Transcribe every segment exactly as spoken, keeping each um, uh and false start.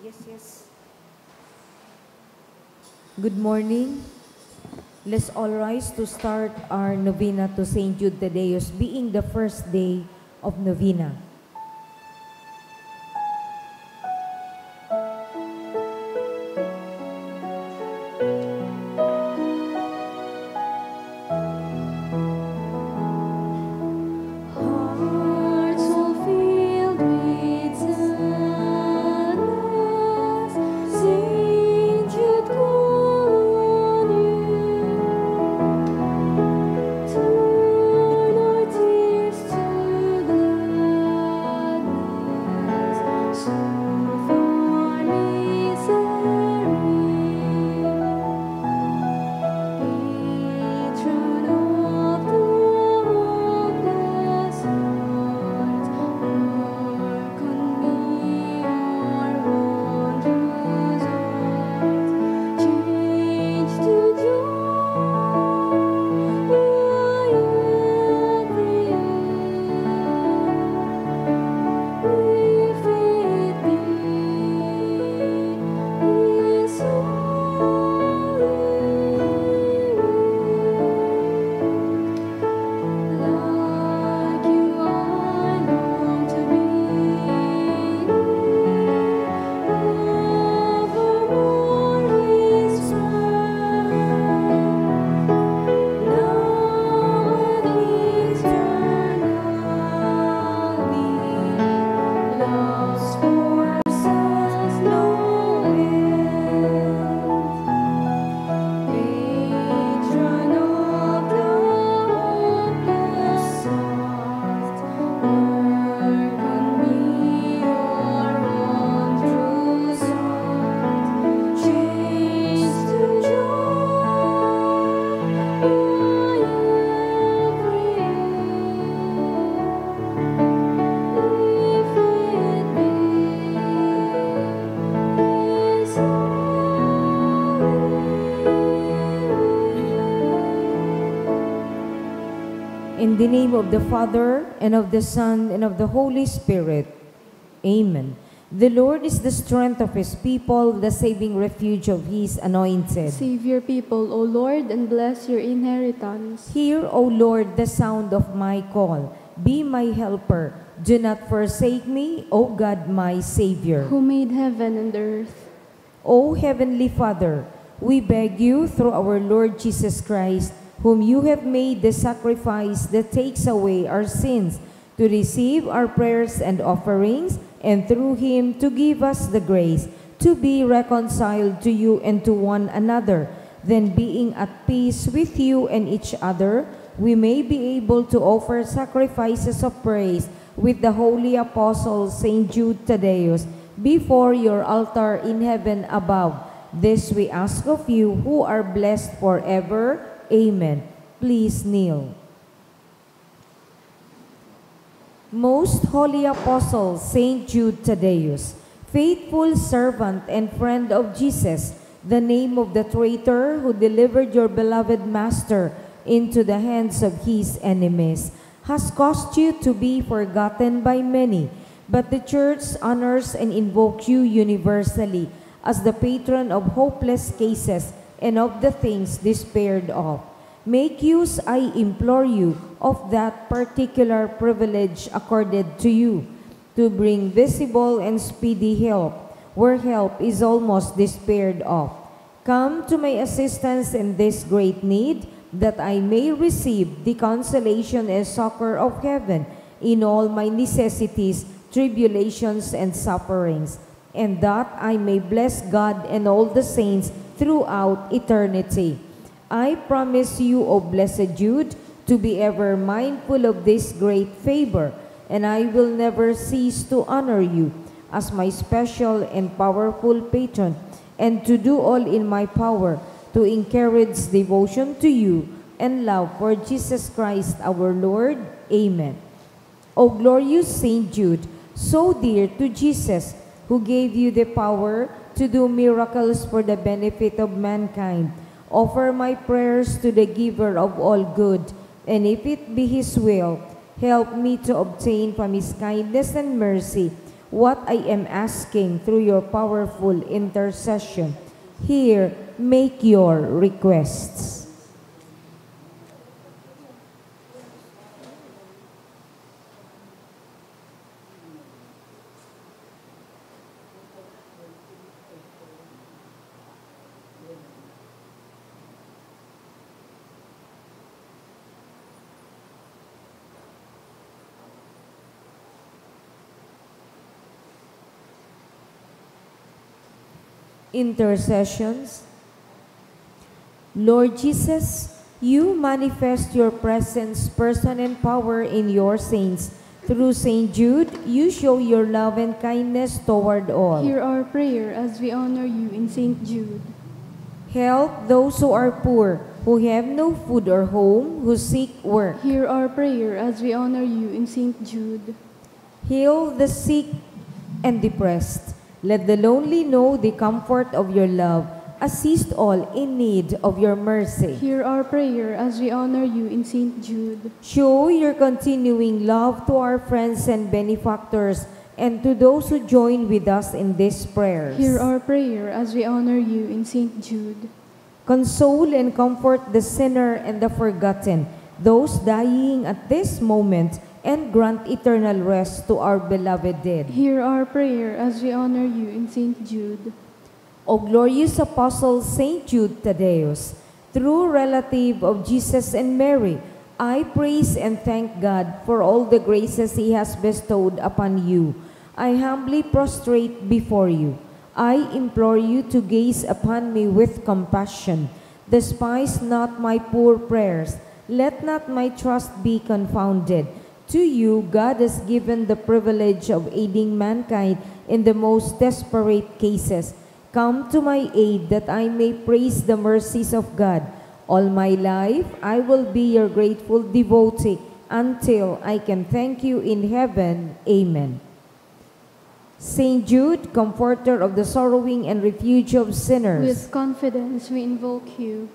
Yes, yes. Good morning. Let's all rise to start our novena to Saint Jude Thaddeus, being the first day of novena. Hearts so filled with sadness, Saint Jude call on you. Turn our tears to gladness, soothe our misery. Patron of the hopeless heart, work on me, your wondrous heart. Change to joy every hour. If it be his holy will, like you I long to be, evermore his friend, now and eternally. Love's force has no end. Patron of the hopeless heart, work on me, your wondrous heart. Change to joy every hour. If it be his holy will. In the name of the Father, and of the Son, and of the Holy Spirit. Amen. The Lord is the strength of his people, the saving refuge of his anointed. Save your people, O Lord, and bless your inheritance. Hear, O Lord, the sound of my call. Be my helper. Do not forsake me, O God, my Savior. Who made heaven and earth. O Heavenly Father, we beg you through our Lord Jesus Christ, whom you have made the sacrifice that takes away our sins, to receive our prayers and offerings, and through him to give us the grace to be reconciled to you and to one another. Then, being at peace with you and each other, we may be able to offer sacrifices of praise with the holy apostle Saint Jude Thaddeus before your altar in heaven above. This we ask of you, who are blessed forever. Amen. Please kneel. Most Holy Apostle Saint Jude Thaddeus, faithful servant and friend of Jesus, the name of the traitor who delivered your beloved Master into the hands of his enemies, has caused you to be forgotten by many, but the Church honors and invokes you universally as the patron of hopeless cases and of the things despaired of. Make use, I implore you, of that particular privilege accorded to you, to bring visible and speedy help where help is almost despaired of. Come to my assistance in this great need, that I may receive the consolation and succor of heaven in all my necessities, tribulations, and sufferings, and that I may bless God and all the saints throughout eternity. I promise you, O blessed Jude, to be ever mindful of this great favor, and I will never cease to honor you as my special and powerful patron, and to do all in my power to encourage devotion to you and love for Jesus Christ our Lord. Amen. O glorious Saint Jude, so dear to Jesus, who gave you the power to do miracles for the benefit of mankind, offer my prayers to the Giver of all good, and if it be His will, help me to obtain from His kindness and mercy what I am asking through your powerful intercession. Here, make your requests. Intercessions. Lord Jesus, you manifest your presence, person, and power in your saints. Through Saint Jude, you show your love and kindness toward all. Hear our prayer as we honor you in Saint Jude. Help those who are poor, who have no food or home, who seek work. Hear our prayer as we honor you in Saint Jude. Heal the sick and depressed. Let the lonely know the comfort of your love. Assist all in need of your mercy. Hear our prayer as we honor you in Saint Jude. Show your continuing love to our friends and benefactors and to those who join with us in these prayers. Hear our prayer as we honor you in Saint Jude. Console and comfort the sinner and the forgotten, those dying at this moment, and grant eternal rest to our beloved dead. Hear our prayer as we honor you in Saint Jude. O glorious Apostle Saint Jude Thaddeus, true relative of Jesus and Mary, I praise and thank God for all the graces He has bestowed upon you. I humbly prostrate before you. I implore you to gaze upon me with compassion. Despise not my poor prayers. Let not my trust be confounded. To you, God has given the privilege of aiding mankind in the most desperate cases. Come to my aid that I may praise the mercies of God. All my life, I will be your grateful devotee until I can thank you in heaven. Amen. Saint Jude, comforter of the sorrowing and refuge of sinners. With confidence we invoke you.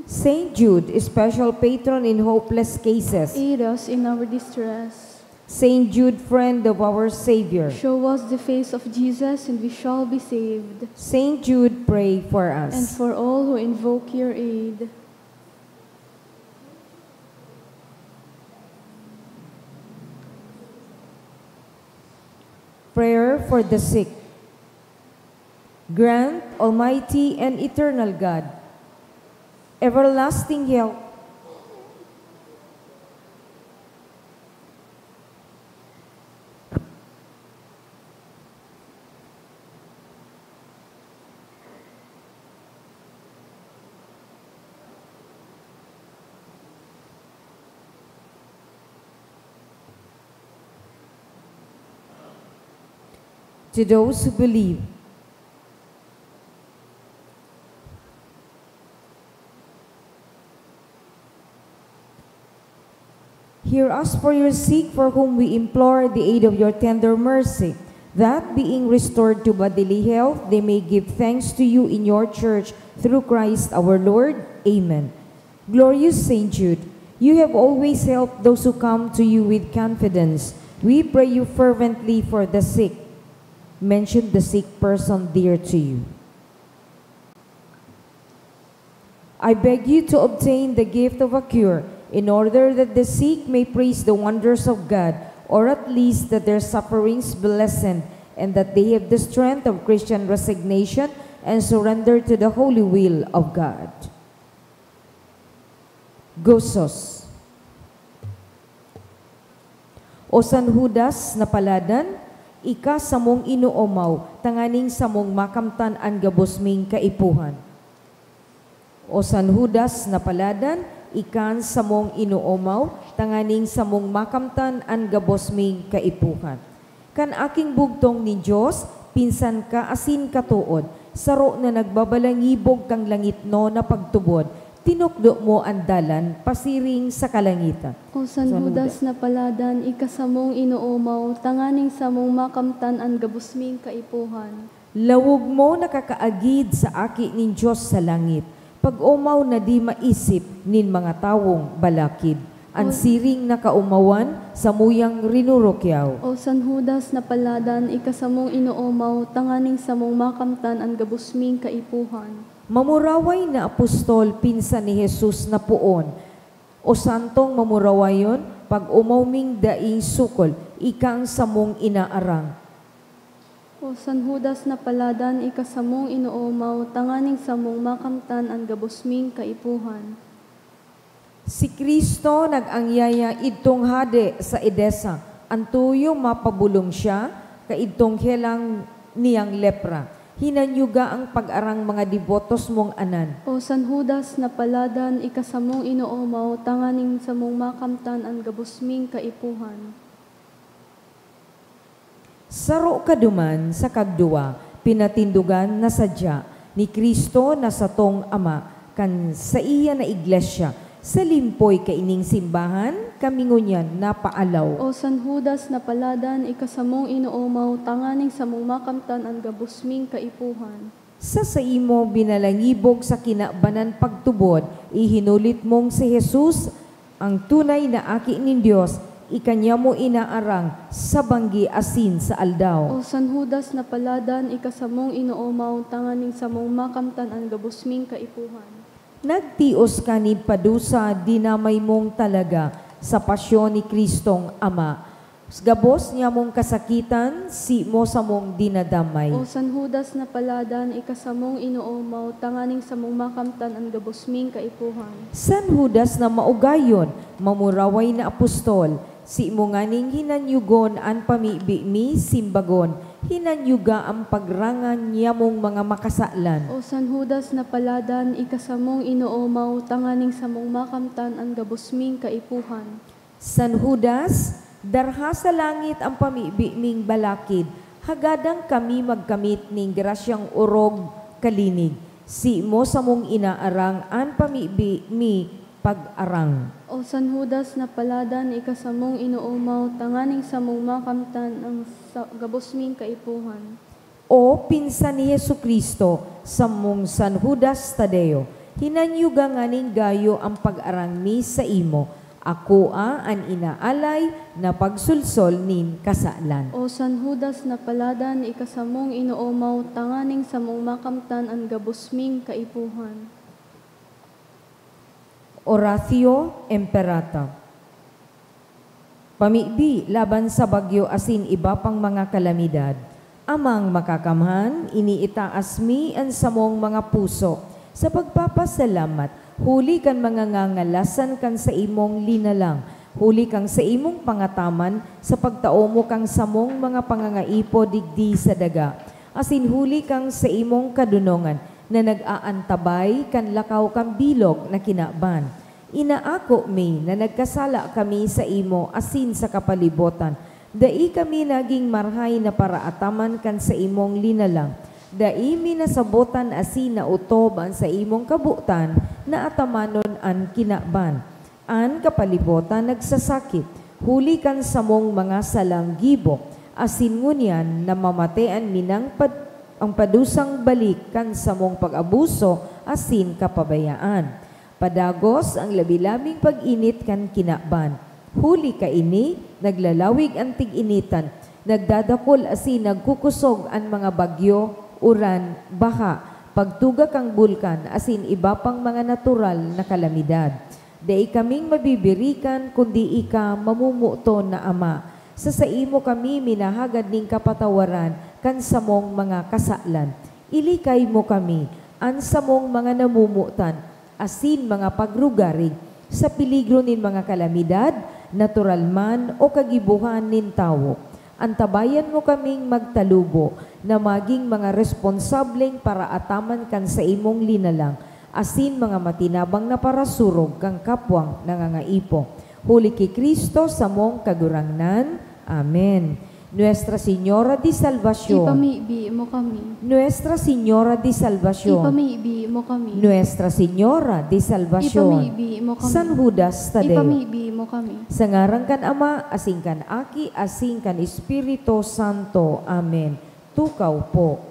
Saint Jude, special patron in hopeless cases. Aid us in our distress. Saint Jude, friend of our Savior. Show us the face of Jesus and we shall be saved. Saint Jude, pray for us. And for all who invoke your aid. Prayer for the sick. Grant, Almighty and eternal God, everlasting health. To those who believe. Hear us for your sick, for whom we implore the aid of your tender mercy, that, being restored to bodily health, they may give thanks to you in your church, through Christ our Lord. Amen. Glorious Saint Jude, you have always helped those who come to you with confidence. We pray you fervently for the sick. Mention the sick person dear to you. I beg you to obtain the gift of a cure, in order that the sick may praise the wonders of God, or at least that their sufferings be lessened, and that they have the strength of Christian resignation and surrender to the holy will of God. Gozos. O San Judas na paladan, ika samong inoomaw, tanganing samong makamtan an gabos ming kaipuhan. O San Judas na paladan, ika an samong inoomaw, tanganing samong makamtan an gabos ming kaipuhan. Kan aking bugtong nin Dios, pinsan ka asin katood, saro na nagbabalangibog kan langitnon na pagtubod, tinukdo mo an dalan pasiring sa kalangitan. O San San Judas Judas. na paladan, ika samong inoomaw, tanganing samong makamtan an gabos ming kaipuhan. Lawog mo nakakaagid sa Aki nin Dios sa langit, pag-omaw na di maisip nin mga tawong balakid. An siring na kaomawan, samuyang rinurukyaw. O San Judas na paladan, ika samong inoomaw, tanganing samong makamtan an gabos ming kaipuhan. Mamuraway na apostol, pinsan ni Jesus na poon, o santong mamurawayon, pag-omaw ming daing sukol, ika an samong inaarang. O San Judas na paladan, ika samong inoomaw, tanganing samong makamtan an gabos ming kaipuhan. Si Cristo nag-angyaya idtong hade sa Edesa. An tuyo mapabolong siya, kaidtong helang niyang lepra. Hinanyuga ang pag-arang mga debotos mong anan. O San Judas na paladan, ika samong inoomaw, tanganing samong makamtan an gabos ming kaipuhan. Saro ka duman sa kagduwa, pinatindogan na sadya ni Cristo na satong Ama kan saiya na iglesia. Sa limpoy kaining simbahan, kami ngunyan napaalaw. O San Judas na paladan, ika samong inoomaw, tanganing samong makamtan an gabos ming kaipuhan. Sa saimo binalangibog sa kinabanan pagtubod, ihinulit mong si Jesus, ang tunay na Aki nin Dios, ika niya mo inaarang sa banggi asin sa aldaw. O San Judas na paladan, ika samong inoomaw, tanganing samong makamtan an gabos ming kaipuhan. Nagtios ka nin padusa, dinamay mong talaga sa pasyon ni Cristong Ama. Gabos niya mong kasakitan, si mo samong dinadamay. O San Judas na paladan, ika samong inoomaw, tanganing samong makamtan an gabos ming kaipuhan. San Judas na maugayon, mamuraway na apostol, si mo nganing hinanyugon an pamibi mi, simbagon, hinanyuga an pagrangan niya mong mga makasalan. O San Judas na paladan, ika samong inoomaw, tanganing samong makamtan an gabos ming kaipuhan. San Judas, darha sa langit an pamibi ming balakid, hagadan kami magkamit nin grasyang orog kalinig, si mo samong inaarang an pamibi mi pag-arang. O San Judas na paladan, ika samong inoomaw, tanganing samong makamtan an sa gabos ming kaipuhan. O pinsan ni Jesu-Cristo, samong San Judas Tadeo, hinanyuga nganing gayo an pag-arang mi saimo, akoa an inaalay na pagsolsol nin kasalan. O San Judas na paladan, ika samong inoomaw, tanganing samong makamtan an gabos ming kaipuhan. Oratio Imperata. Pamibi laban sa bagyo asin iba pang mga kalamidad. Amang Makakamhan, iniitaas mi an samong mga puso sa pagpapasalamat huli kan mga ngangalasan kan saimong linalang, huli kan saimong pangataman sa pagtao mo kan samong mga pangangaipo digdi sa daga, asin huli kan saimong kadonongan na nag-aantabay kan lakaw kan bilog na kinaban. Inaako mi na nagkasala kami saimo asin sa kapalibotan. Dai kami nagin marahay na paraataman kan saimong linalang. Dai mi nasabotan asin naotob an saimong kabotan na atamanon an kinaban. An kapalibotan nagsasakit huli kan samong mga salang gibo, asin ngunyan namamatean mi nang pad-, ang padusang balik kan samong pag-abuso asin kapabayaan. Padagos ang labi-labing pag-init kan kinaban. Huli kaini, naglalawig an tig-initan, nagdadakul asin nagkukusog an mga bagyo, uran, baha, pagtuga kan bulkan asin iba pang mga natural na kalamidad. Dai kaming mabibirikan kundi ika, mamomoton na Ama. Sa saimo kami minahagad nin kapatawaran kan samong mga kasalan. Ilikay mo kami, an samong mga namomotan, asin mga pagrugarig, sa peligro nin mga kalamidad, natural man o kagibohan nin tawo. Antabayan mo kaming magtalubo na magin mga responsableng paraataman kan saimong linalang, asin mga matinabang na parasurog kan kapwang nangangaipo. Huli ki Cristo samong Kagurangnan. Amen. Nuestra Señora de Salvacion. Ipamibi mo kami. Nuestra Señora de Salvacion. Ipamibi mo kami. Nuestra Señora de Salvacion. Ipamibi mo kami. San Judas Tadeo. Ipamibi mo kami. Sa ngaran kan Ama, asin kan Aki, asin kan Espiritu Santo. Amen. Tukaw po.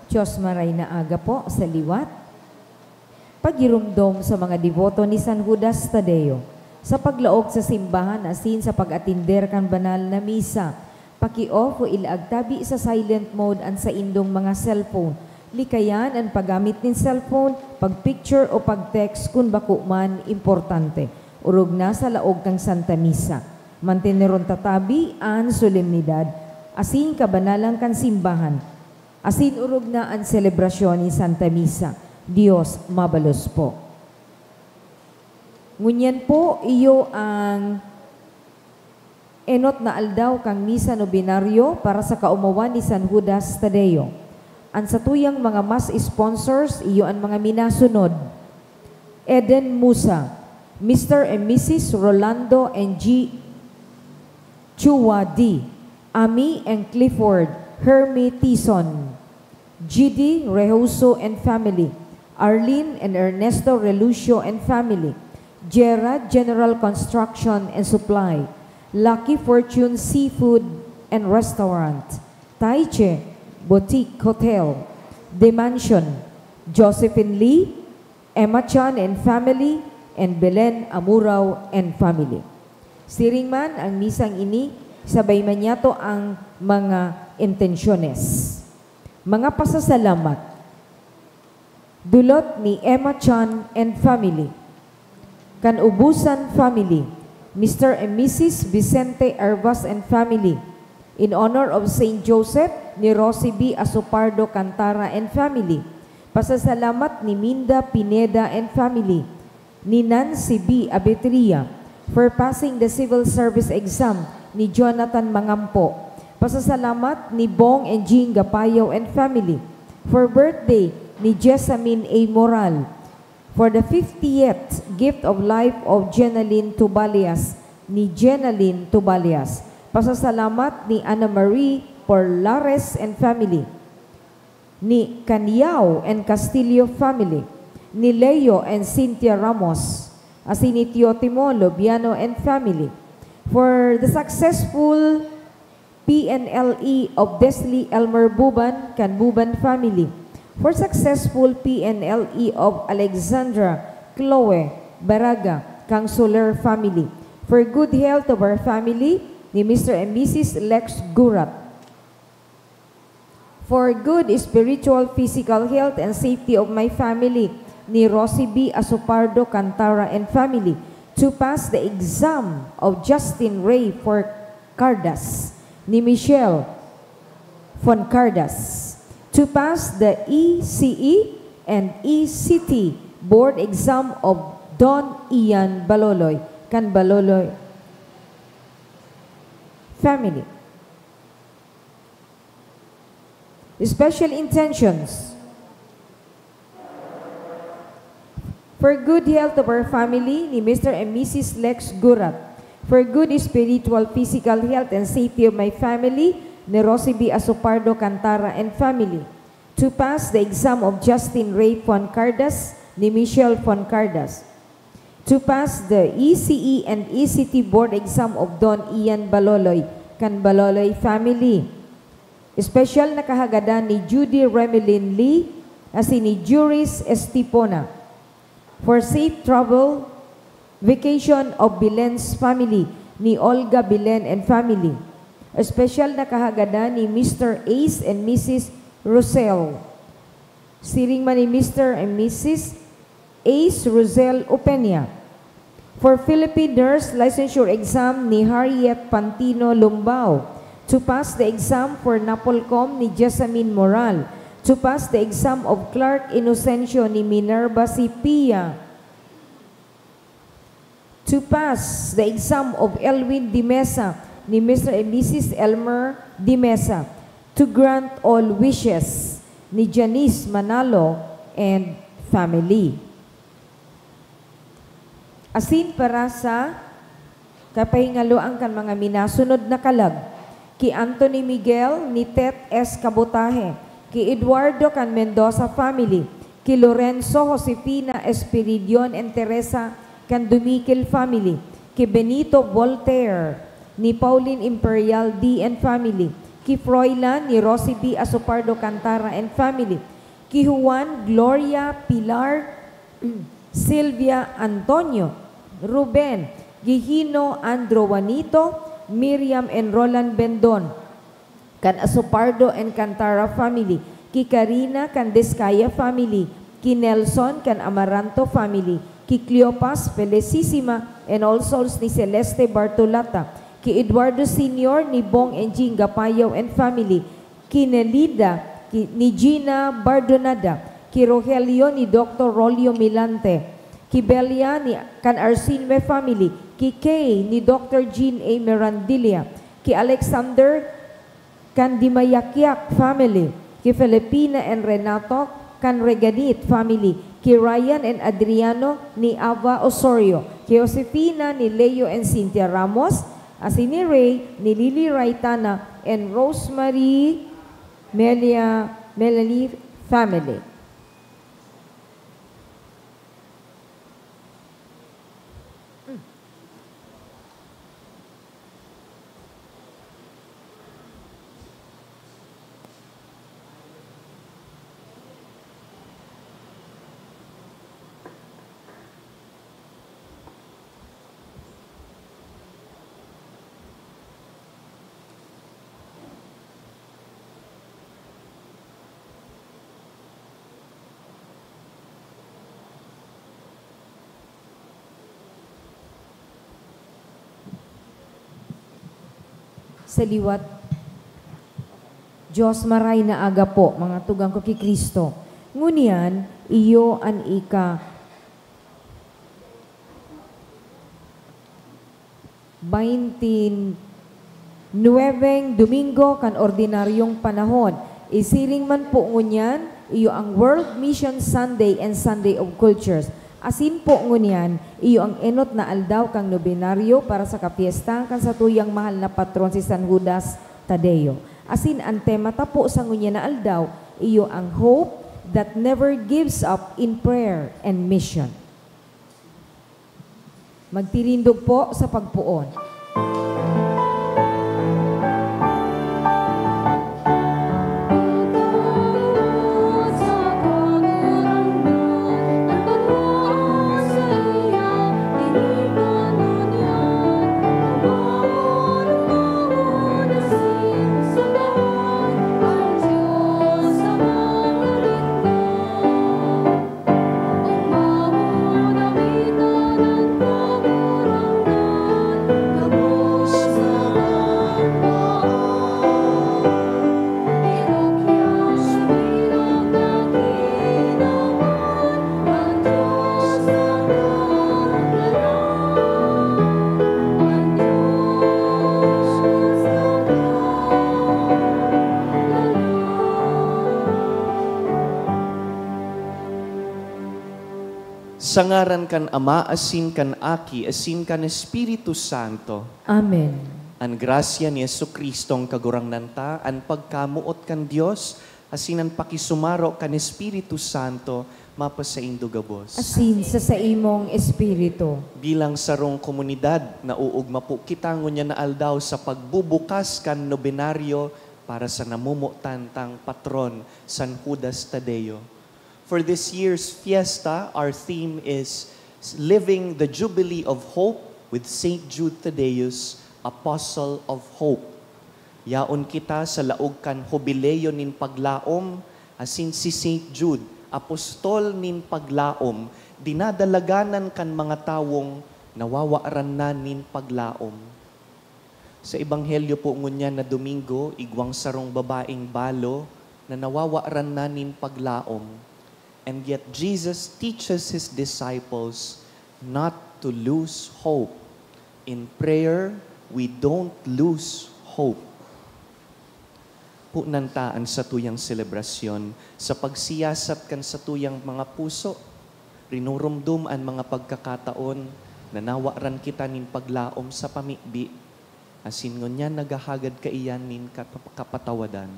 Dios maray na aga po sa liwat. Pagiromdom sa mga deboto ni San Judas Tadeo, sa paglaog sa simbahan asin sa pag-atender kan banal na misa, paki-off o ilaag tabi sa silent mode an saindong mga cellphone. Likayan an paggamit nin cellphone, pag-picture o pag-text kun bako man importante, orog na sa laog kan Santa Misa. Manteneron ta tabi an solemnidad asin kabanalan kan simbahan. Asin orog na an selebrasyon nin Santa Misa. Dios mabalos po. Ngunyan po, iyo an enot na aldaw kan Misa Nobenaryo para sa kaomawan ni San Judas Tadeo. An satuyang mga mass sponsors, iyo an mga minasunod: Eden Musa, Mister and Missus Rolando and G. Chua D., Ami and Clifford Hermie Tison, G D Rehoso and family, Arlene and Ernesto Relucio and family, Gerard General Construction and Supply, Lucky Fortune Seafood and Restaurant, Taiche Boutique Hotel, The Mansion, Josephine Lee, Emma Chan and family, and Belen Amurao and family. Siring man ang misang ini, sabay man niyato ang mga intensyones. Mga pasasalamat. Dulot ni Emma Chan and family. Kan Ubusan family, Mister and Missus Vicente Arvas and family. In honor of Saint Joseph, ni Rosie B. Asopardo Cantara and family. Pasasalamat ni Minda Pineda and family, ni Nancy B. Abetria, for passing the civil service exam ni Jonathan Mangampo. Pasasalamat ni Bong and Jing Gapayo and family, for birthday ni Jessamine A. Moral, for the fiftieth gift of life of Jenalyn Tubalias, ni Jenalyn Tubalias. Pasasalamat ni Ana Marie Porlares and family, ni Caniao and Castillo family, ni Leo and Cynthia Ramos, asin ni Teotimo Lobiano and family, for the successful P N L E of Desley Elmer Buban kan Buban family, for successful P N L E of Alexandra Chloe Baraga kan Soler family, for good health of our family ni Mister and Missus Lex Gurat, for good spiritual, physical health and safety of my family ni Rosie B. Asopardo Cantara and family, to pass the exam of Justin Ray for Cardas, ni Michelle Foncardas, to pass the E C E and E C T board exam of Don Ian Baloloy kan Baloloy family. Special intentions. For good health of our family ni Mister and Missus Lex Gurat. For good spiritual, physical health and safety of my family ni Rosie B. Asopardo Cantara and family. To pass the exam of Justin Ray Foncardas ni Michelle Foncardas. To pass the E C E and E C T board exam of Don Ian Baloloy kan Baloloy family. Special na kahagadan ni Judy Remelin Lee asin ni Juris Estipona. For safe travel, vacation of Belen's family ni Olga Belen and family. Special na kahagadan ni Mister Ace and Missus Rosel. Siring man ni Mister and Missus Ace Rosel Upenia. For Philippine Nurse Licensure Exam ni Harriet Pantino Lumbao. To pass the exam for Napolcom ni Jessamine Moral. To pass the exam of Clark Inocencio ni Minerva Sipia. To pass the exam of Elwin Dimesa ni Mister and Missus Elmer Dimesa. To grant all wishes ni Janice Manalo and family. Asin para sa kapahingaloan kan mga minasunod na kalag, ki Anthony Miguel ni Tet S. Kabutahe, ki Eduardo kan Mendoza family, ki Lorenzo Josefina Espiridion and Teresa kan Dumiquil family, ki Benito Voltaire ni Pauline Imperial D and family, Ki Froilan ni Rosie B Asopardo Cantara and family. Ki Juan, Gloria, Pilar, Silvia, Antonio, Ruben, Gigino, Andro, Juanito, Miriam and Roland Bendon. Kan Asopardo and Cantara family. Ki Karina, kan Descaya family. Ki Nelson, kan Amaranto family. Ki Cleopas, Felicissima, and All Souls ni Celeste Bartolata. Ki Eduardo Senior, ni Bong and Jing Gapayaw and family. Ki Nelida, ki, ni Gina Bardonada. Ki Rogelio, ni Doctor Rolio Milante. Ki Belia, ni, kan Arsinwe family. Ki Kay, ni Doctor Jean A Mirandilla. Ki Alexander, kan Dimayakyak family. Ki Filipina and Renato, kan Reganit family. Ki Ryan and Adriano, ni Ava Osorio. Ki Josefina, ni Leo and Cynthia Ramos. Asin ni Ray, ni Lily Raitana, and Rosemary Melia, Melanie family. Sa liwat, Diyos, maray na aga po, mga tugang ko ki Cristo. Ngunyan, iyo an ika-, baynte nuebeng Domingo kan ordinaryong panahon. Isiring man po ngunyan, iyo ang World Mission Sunday and Sunday of Cultures. Asin po ngunyan, iyo ang enot na aldaw kan nobenaryo para sa kapyestahan kan satuyang mahal na patron, si San Judas Tadeo. Asin an tema ta po sa ngunyan na aldaw, iyo ang Hope That Never Gives Up in Prayer and Mission. Magtirindog po sa pagpoon. Sa ngaran kan Ama, asin kan Aki, asin kan Espiritu Santo. Amen. An grasya ni Jesu-Cristong Kagurangnan ta, an pagkamoot kan Dios, asin an pakisumaro kan Espiritu Santo, mapasaindo gabos. Asin sa saimong espiritu. Bilang sarong komunidad, nauugma po kita ngunyan na aldaw sa pagbubukas kan nobenaryo para sa namomotan tang patron, San Judas Tadeo. For this year's fiesta, our theme is Living the Jubilee of Hope with Saint Jude Thaddeus, Apostle of Hope. Yaon kita sa laog kan Hubileo nin Paglaom, asin si Saint Jude, Apostol nin Paglaom, dinadalaganan kan mga tawong nawawaran na nin paglaom. Sa Ebanghelyo po ngunyan na Domingo, igwang sarong babaeng balo na nawawaran na nin paglaom. And yet, Jesus teaches his disciples not to lose hope. In prayer, we don't lose hope. Punan ta an satuyang selebrasyon sa pagsiyasat kan satuyang mga puso. Rinurumdom an mga pagkakataon na nawaran kita nin paglaom sa pamibi, asin ngunyan naghahagad kaiyan nin kap-, kapatawadan.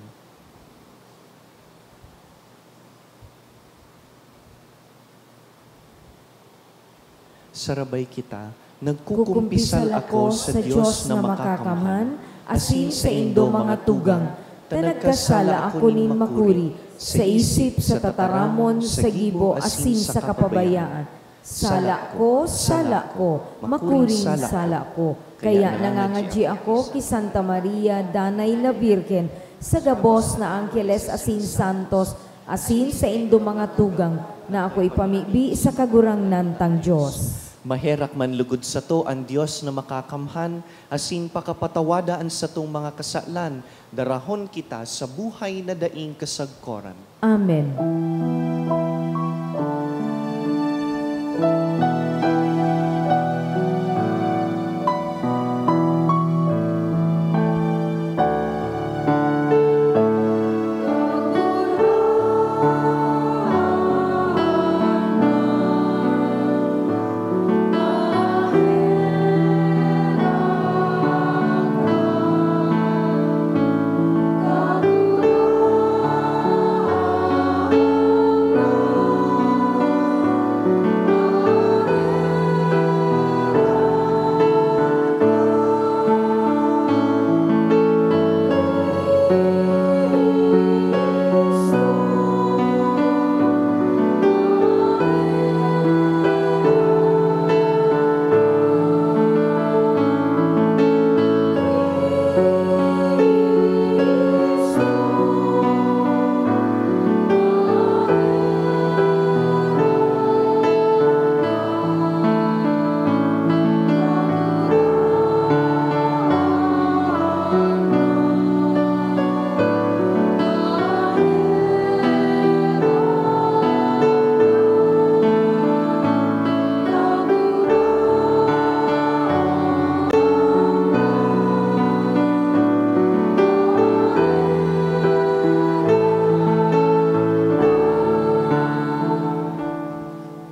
Sarabay kita, nagkukumpisal ako sa Dios na makakamhan, asin saindo mga tugang, ta nagkasala ako nin makuri, sa isip, sa tataramon, sa gibo, asin sa kapabayaan. Sala ko, sala ko, makuring sala ko. Kaya nangangadyi ako ki Santa Maria, Danay na Birhen, sa gabos na angkeles asin santos, asin saindo mga tugang, na ako ipamibi sa Kagurangnan tang Dios. Maherak man lugod sato an Dios na makakamhan, asin pakapatawada an satong mga kasalan, darahon kita sa buhay na daing kasagkoran. Amen.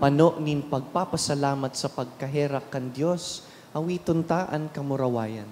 Pano nin pagpapasalamat sa pagkaherak kan Dios, awiton ta an kamurawayan.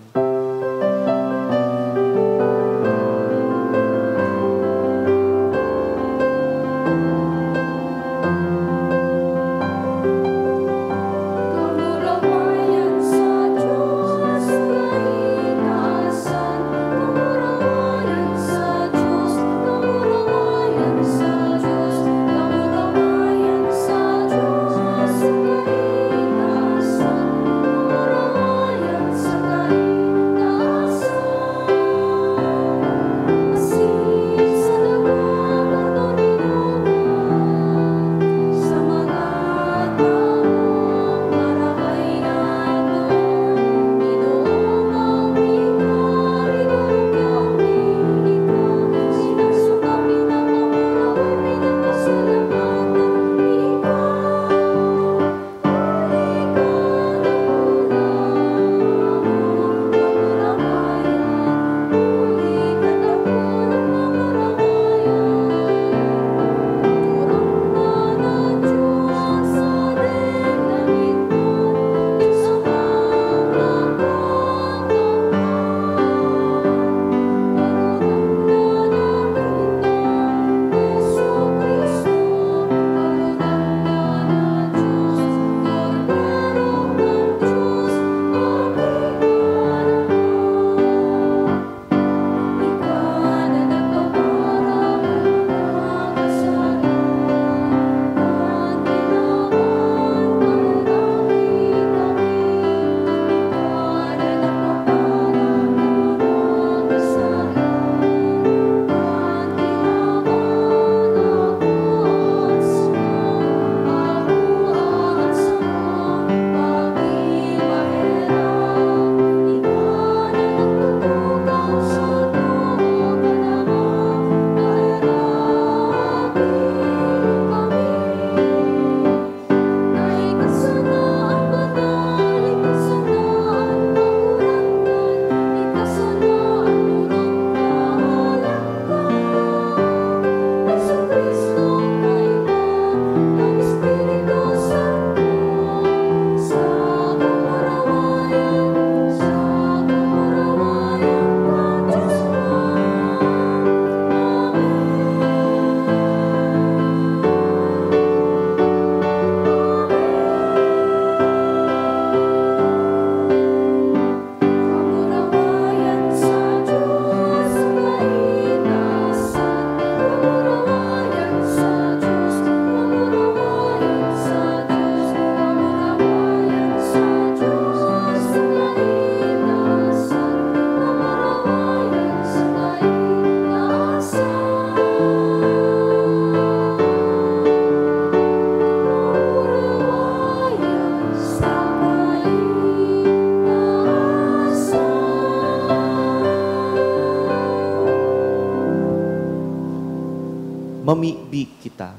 Mamibi kita.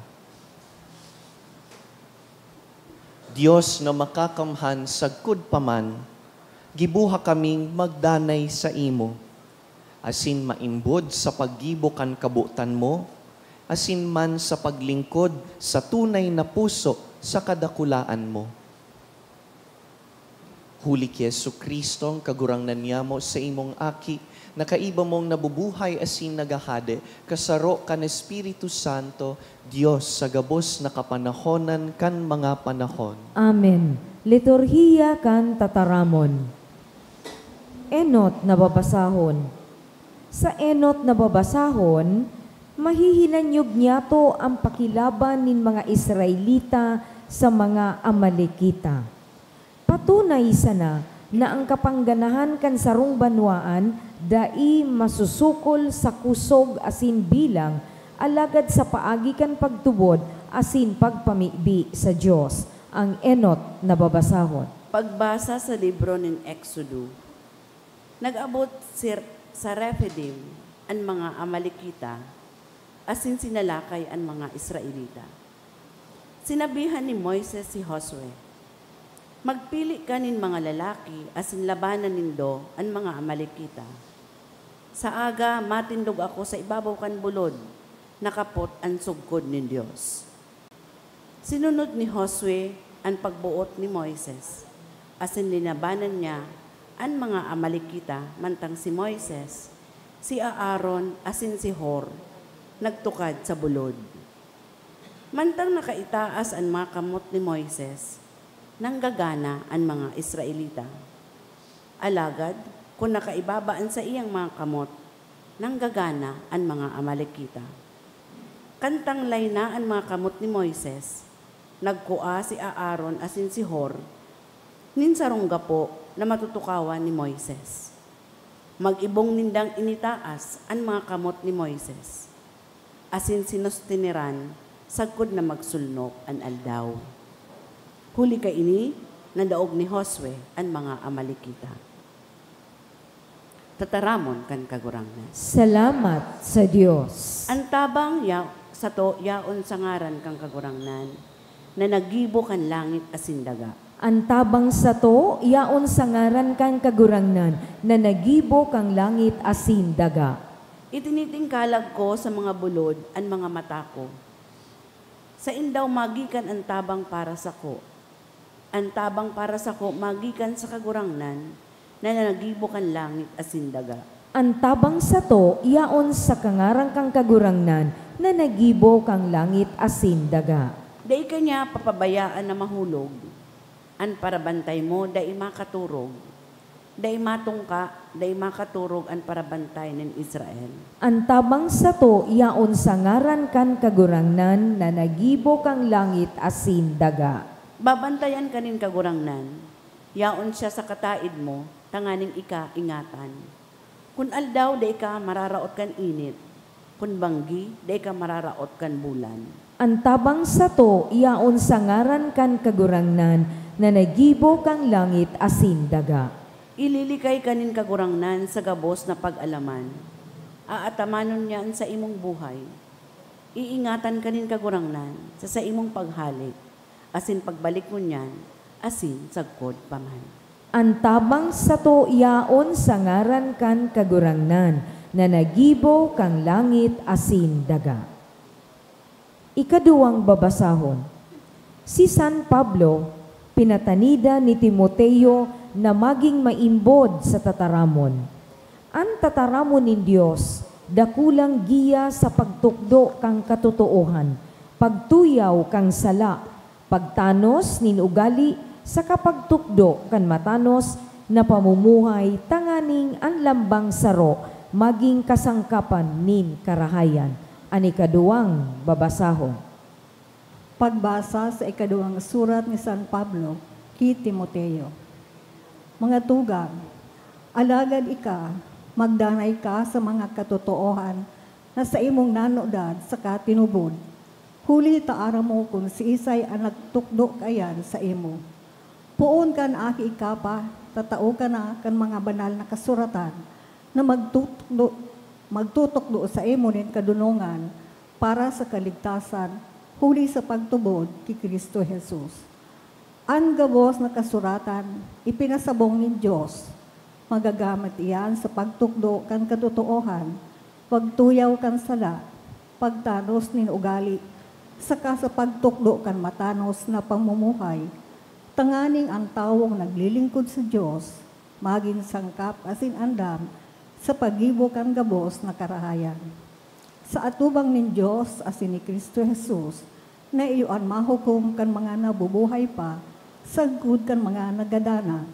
Dios na makakamhan sagkod pa man, giboha kaming magdanay saimo, asin maimbod sa paggibo kan kabotan mo, asin man sa paglingkod sa tunay na puso sa kadakulaan mo. Huli ki Jesu-Cristo, an Kagurangnan niyamo, saimong Aki, na kaiba mong nabubuhay asin naghahade, kasaro kan Espiritu Santo, Dios sa gabos na kapanahonan kan mga panahon. Amen. Liturhiya kan Tataramon. Enot na babasahon. Sa enot na babasahon, mahihinanyog niyato an pakilaban nin mga Israelita sa mga Amalekita. Patunay sana na an kapangganahan kan sarong banwaan dai masusukol sa kusog asin bilang, alagad sa paagi kan pagtubod asin pagpamibi sa Dios. An enot na babasahon. Pagbasa sa libro nin Exodo. Nag-abot si, sa Rephidim an mga Amalekita, asin sinalakay an mga Israelita. Sinabihan ni Moises si Josue, "Magpili ka nin mga lalaki asin labanan nindo an mga Amalekita. Sa aga, matindog ako sa ibabaw kan bulod na kapot an sugkod nin Dios." Sinunod ni Josue an pagboot ni Moises, asin linabanan niya an mga Amalekita, mantang si Moises, si Aaron, asin si Hur nagtukad sa bulod. Mantang nakaitaas an mga kamot ni Moises, nanggagana an mga Israelita. Alagad kun nakaibaba an saiyang mga kamot, nanggagana an mga Amalekita. Kan tanglay na an mga kamot ni Moises, nagkua si Aaron asin si Hur nin sarong gapo na matutukawan ni Moises. Mag-ibong nindang initaas an mga kamot ni Moises, asin sinustiniran sagkod na magsulnop an aldaw. Huli kaini, nadaog ni Josue an mga Amalekita. Tataramon kan Kagurangnan. Salamat sa Dios. An tabang ya-, sato yaon sa ngaran kan Kagurangnan, na naggibo kan langit asin daga. An tabang sato yaon sa ngaran kan Kagurangnan, na naggibo kan langit asin daga. Itinitingkalag ko sa mga bulod an mga mata ko. Saen daw magikan an tabang para sako? An tabang para sako magikan sa Kagurangnan, na naggibo kan langit asin daga. An tabang sato yaon sa kangaran kan Kagurangnan, na naggibo kan langit asin daga. Dai ka niya papabayaan na mahulog. An parabantay mo dai makaturog. Dai matungka, dai makaturog an parabantay nin Israel. An tabang sato yaon sa ngaran kan Kagurangnan, na naggibo kan langit asin daga. Babantayan ka nin Kagurangnan, yaon siya sa kataed mo, tanganing ika ingatan. Kun aldaw, dai ka mararaot kan init, kun banggi, dai ka mararaot kan bulan. An tabang sato yaon sa ngaran kan Kagurangnan, na naggibo kan langit asin daga. Ililikay ka nin Kagurangnan sa gabos na pag-alaman. Aatamanon niya an saimong buhay. Iingatan ka nin Kagurangnan sa saimong paghale asin pagbalik ngunyan asin sagkod pa man. An tabang sato yaon sa ngaran kan Kagurangnan, na naggibo kan langit asin daga. Ikaduwang babasahon. Si San Pablo, pinatanida ni Timoteo na magin maimbod sa tataramon. An tataramon nin Dios, dakulang giya sa pagtukdo kan katotoohan, pagtuyaw kan sala, pagtanos nin ugali, saka pagtukdo kan matanos na pamumuhay, tanganing an lambang saro magin kasangkapan nin karahayan. An ikaduwang babasahon. Pagbasa sa ikaduwang surat ni San Pablo ki Timoteo. Mga tugang, alagad ika, magdanay ka sa mga katotoohan na saimong nanudad saka tinubod, huli ta aram mo kun siisay an nagtukdo kaiyan saimo. Poon kan aki ika pa, tatao ka na kan mga banal na kasuratan na magtutukdo, magtutukdo saimo nin kadonongan, para sa kaligtasan huli sa pagtubod ki Cristo Jesus. An gabos na kasuratan ipinasabong nin Dios. Magagamit iyan sa pagtukdo kan katotoohan, pagtuyaw kan sala, pagtanos nin ugali, saka sa pagtukdo kan matanos na pamumuhay, tanganing an tawong naglilingkod sa Dios magin sangkap asin andam sa paggibo kan gabos na karahayan. Sa atubang nin Dios asin ni Cristo Jesus, na iyo an mahukom kan mga nabubuhay pa sagkod kan mga nagadana,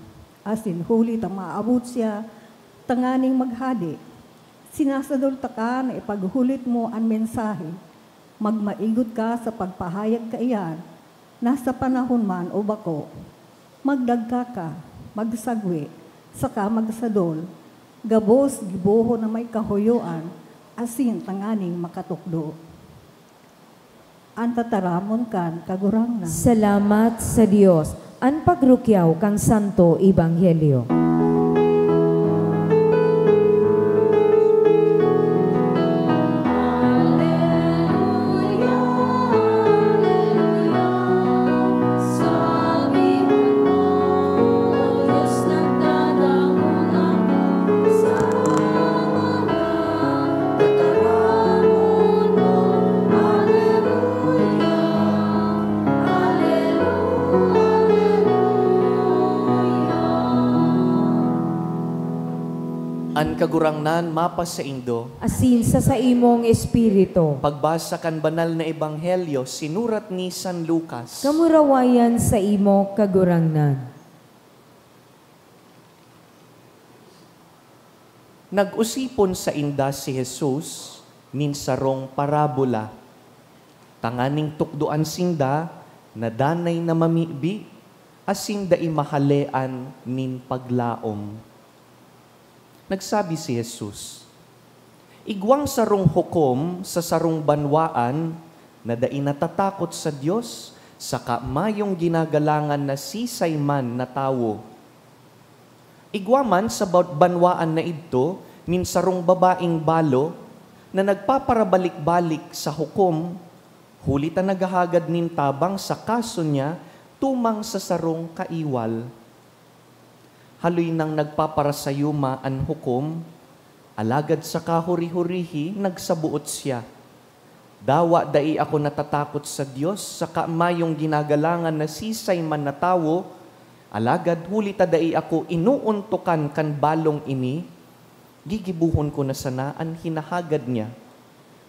asin huli ta maabot siya tanganing maghade. Sinasadol taka na ipaghulit mo an mensahe. Magmaigot ka sa pagpahayag kaiyan, na sa panahon man o bako. Magdagka ka, magsagwe, saka magsadol, gabos gibohon na may kahoyoan, asin tanganing makatukdo. An tataramon kan Kagurangnan. Salamat sa Dios. An pagrukyaw kan Santo Ebanghelyo. An Kagurangnan mapasaindo. Asin sa saimong espiritu. Pagbasa kan Banal na Ebanghelyo sinurat ni San Lucas. Kamurawayan saimo, Kagurangnan. Nag-osipon sainda si Jesus nin sarong parabola, tanganing tukdoan sinda na danay na mamibi asin dai mahalean nin paglaom. Nagsabi si Jesus, "Igwang sarong hukom sa sarong banwaan na dai natatakot sa Dios saka mayong ginagalangan na sisay man na tawo." Igwa man sa ba-, banwaan na idto nin sarong babaeng balo na nagpaparabalik-balik sa hukom, huli ta naghahagad nin tabang sa kaso niya tumang sa sarong kaiwal. Haloy nang nagpaparasayuma an hukom, alagad sa kahuri-hurihi nagsaboot siya, "Dawa dai ako natatakot sa Dios saka mayong ginagalangan na sisay man na tawo, alagad huli ta dai ako inoontokan kan balong ini, gigibohon ko na sana an hinahagad niya,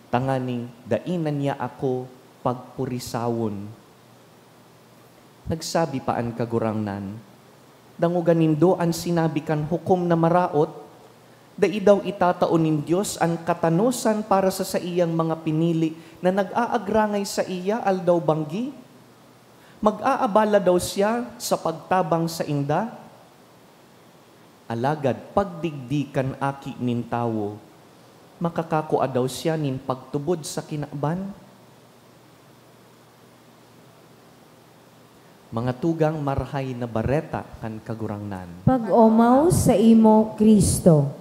tanganing dai na niya ako pagpurisawon." Nagsabi pa an Kagurangnan, "Dangoga nindo an sinabi kan hukom na maraot, dai daw itatao nin Dios an katanosan para sa saiyang mga pinili na nag-aagrangay saiya aldaw-banggi? Mag-aabala daw siya sa pagtabang sainda? Alagad pagdigdi kan Aki nin Tawo, makakakua daw siya nin pagtubod sa kinaban?" Mga tugang, Marahay na Bareta kan Kagurangnan. Pag-omaw saimo, Cristo.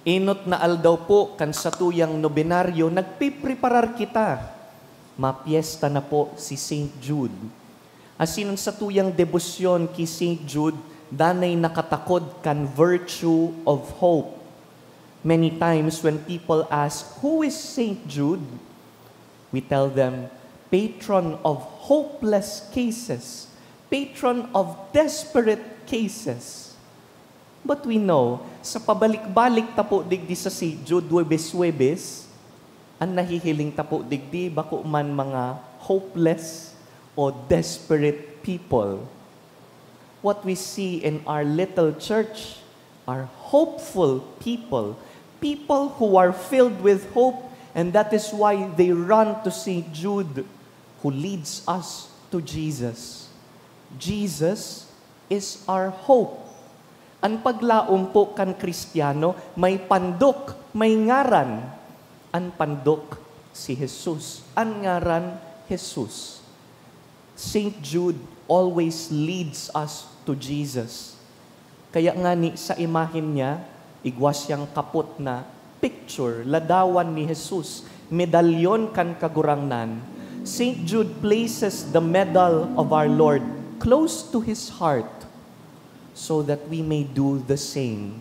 Enot na aldaw po kan satuyang nobenaryo, nagpipreparar kita. Mapyesta na po si Saint Jude. Asin an satuyang debosyon ki Saint Jude danay nakatakod kan virtue of hope. Many times when people ask, "Who is Saint Jude?" we tell them, "Patron of hopeless cases, patron of desperate cases." But we know, sa pabalik-balik ta po digdi sa Saint Jude, Huwebes-Huwebes, an nahihiling ta po digdi, bako man mga hopeless o desperate people. What we see in our little church are hopeful people, people who are filled with hope, and that is why they run to Saint Jude, who leads us to Jesus. Jesus is our hope. An paglaom po kan Kristiyano may pandok, may ngaran. An pandok, si Jesus. An ngaran, Jesus. Saint Jude always leads us to Jesus. Kaya ngani sa imahen niya, igwa siyang kapot na picture, ladawan ni Jesus, medalyon kan Kagurangnan. Saint Jude places the medal of our Lord close to his heart so that we may do the same.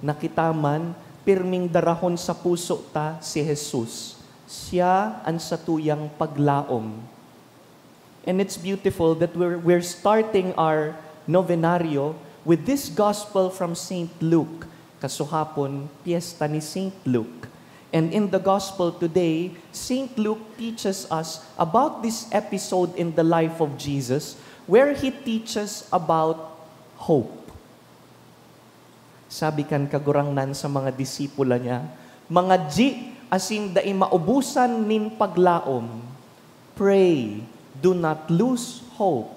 Na kita man, pirming darahon sa puso ta si Jesus. Siya an satuyang paglaom. And it's beautiful that we're, we're starting our novenario with this gospel from Saint Luke. Kasuhapon, piyesta ni Saint Luke. And in the gospel today, Saint Luke teaches us about this episode in the life of Jesus where he teaches about hope. Sabi kan Kagurangnan sa mga disipulo niya, "Mga dyi asin dai maubusan nin paglaom, pray, do not lose hope."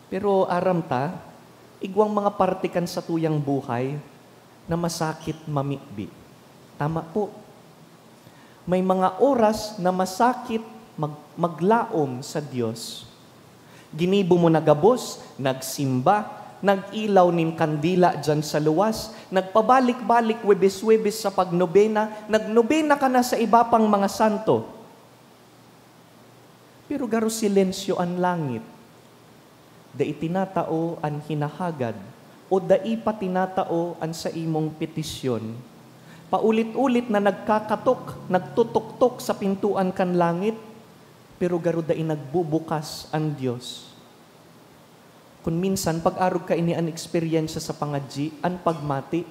Pero aram ta, igwang mga parte kan satuyang buhay na masakit mamibi. Tama po. May mga oras na masakit mag-, maglaom sa Dios. Ginibo mo na gabos, nagsimba, nag-ilaw nin kandila diyan sa luwas, nagpabalik-balik Huwebes-Huwebes sa pagnobena, nagnobena ka na sa iba pang mga santo. Pero garo silensyo an langit. Dai tinatao an hinahagad, o dai pa tinatao an saimong petisyon. Paulit-ulit na nagkakatok, nagtutuktok sa pintoan kan langit, pero garo dai nagbubukas an Dios. Kun minsan, pag-arog kaini an eksperyensya sa pangadyi, an pagmati,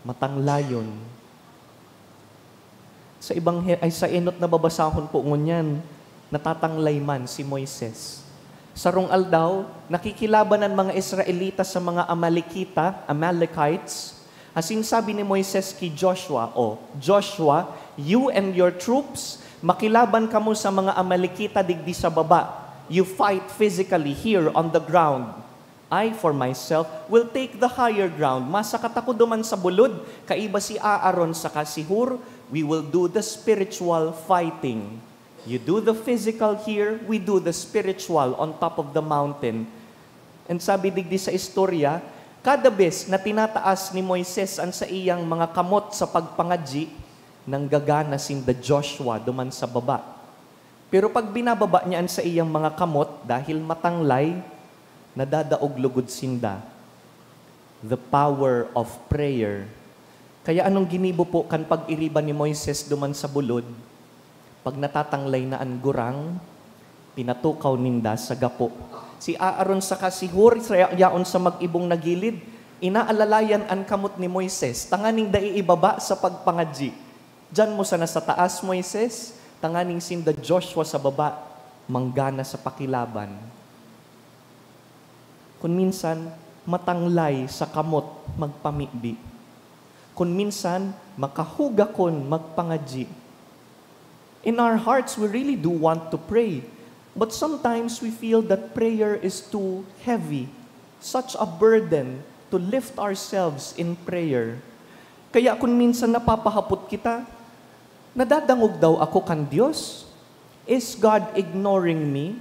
matanglayon. Sa Ebanghe-, ay, sa enot na babasahon po ngunyan, natatanglay man si Moises. Sarong aldaw, nakikilaban an mga Israelita sa mga Amalekita, Amalekites. Asin sabi ni Moises ki Joshua, "O, Joshua, you and your troops, makilaban kamo sa mga Amalekita digdi sa baba. You fight physically here on the ground. I, for myself, will take the higher ground." Masakat ako duman sa bulod, kaiba si Aaron saka si Hur, we will do the spiritual fighting. You do the physical here, we do the spiritual on top of the mountain. And sabi digdi sa istorya, kada bes na tinataas ni Moises an saiyang mga kamot sa pagpangadyi, nanggagana sinda Joshua duman sa baba. Pero pag binababa niya an saiyang mga kamot dahil matanglay, nadadaog lugod sinda. The power of prayer. Kaya anong ginibo po kan pag-iriba ni Moises duman sa bulod? Pag natatanglay na an gurang, pinatukaw ninda sa gapo. Si Aaron saka si Hur, sa, yaon sa mag-ibong na gilid, inaalalayan an kamot ni Moises, tanganing dai ibaba sa pagpangadyi. Diyan mo sana sa taas, Moises, tanganing sinda Joshua sa baba, manggana sa pakilaban. Kun minsan, matanglay sa kamot magpamibi. Kun minsan, makahugakon magpangadyi. In our hearts, we really do want to pray. But sometimes we feel that prayer is too heavy, such a burden to lift ourselves in prayer. Kaya kun minsan napapahapot kita, "Nadadangog daw ako kan Dios? Is God ignoring me?"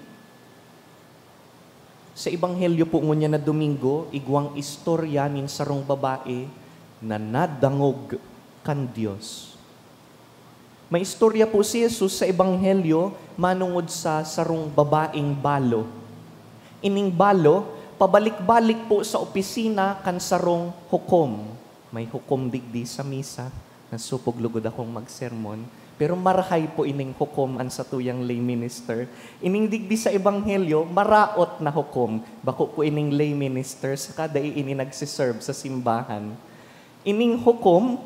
Sa Ebanghelyo po ngunyan na Domingo, igwang istorya nin sarong babae na nadangog kan Dios. May istorya po si Jesus sa Ebanghelyo manongod sa sarong babaeng balo. Ining balo, pabalik-balik po sa opisina kan sarong hukom. May hukom digdi sa misa. Nasupog lugod akong magsermon. Pero marahay po ining hukom an satuyang lay minister. Ining digdi sa Ebanghelyo, maraot na hukom. Bako po ining lay minister, saka dai ini nagsiserve sa simbahan. Ining hukom,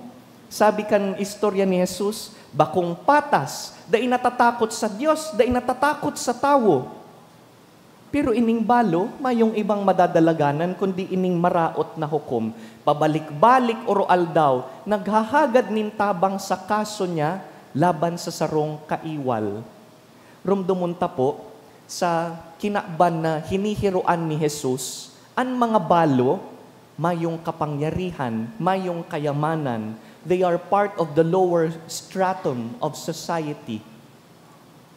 sabi kan istorya ni Jesus, bakong patas, dai natatakot sa Dios, dai natatakot sa tawo. Pero ining balo, mayong ibang madadalaganan kundi ining maraot na hukom. Pabalik-balik oro-aldaw, naghahagad nin tabang sa kaso niya laban sa sarong kaiwal. Romdomon ta po, sa kinaban na hinihiroan ni Jesus, an mga balo mayong kapangyarihan, mayong kayamanan. They are part of the lower stratum of society.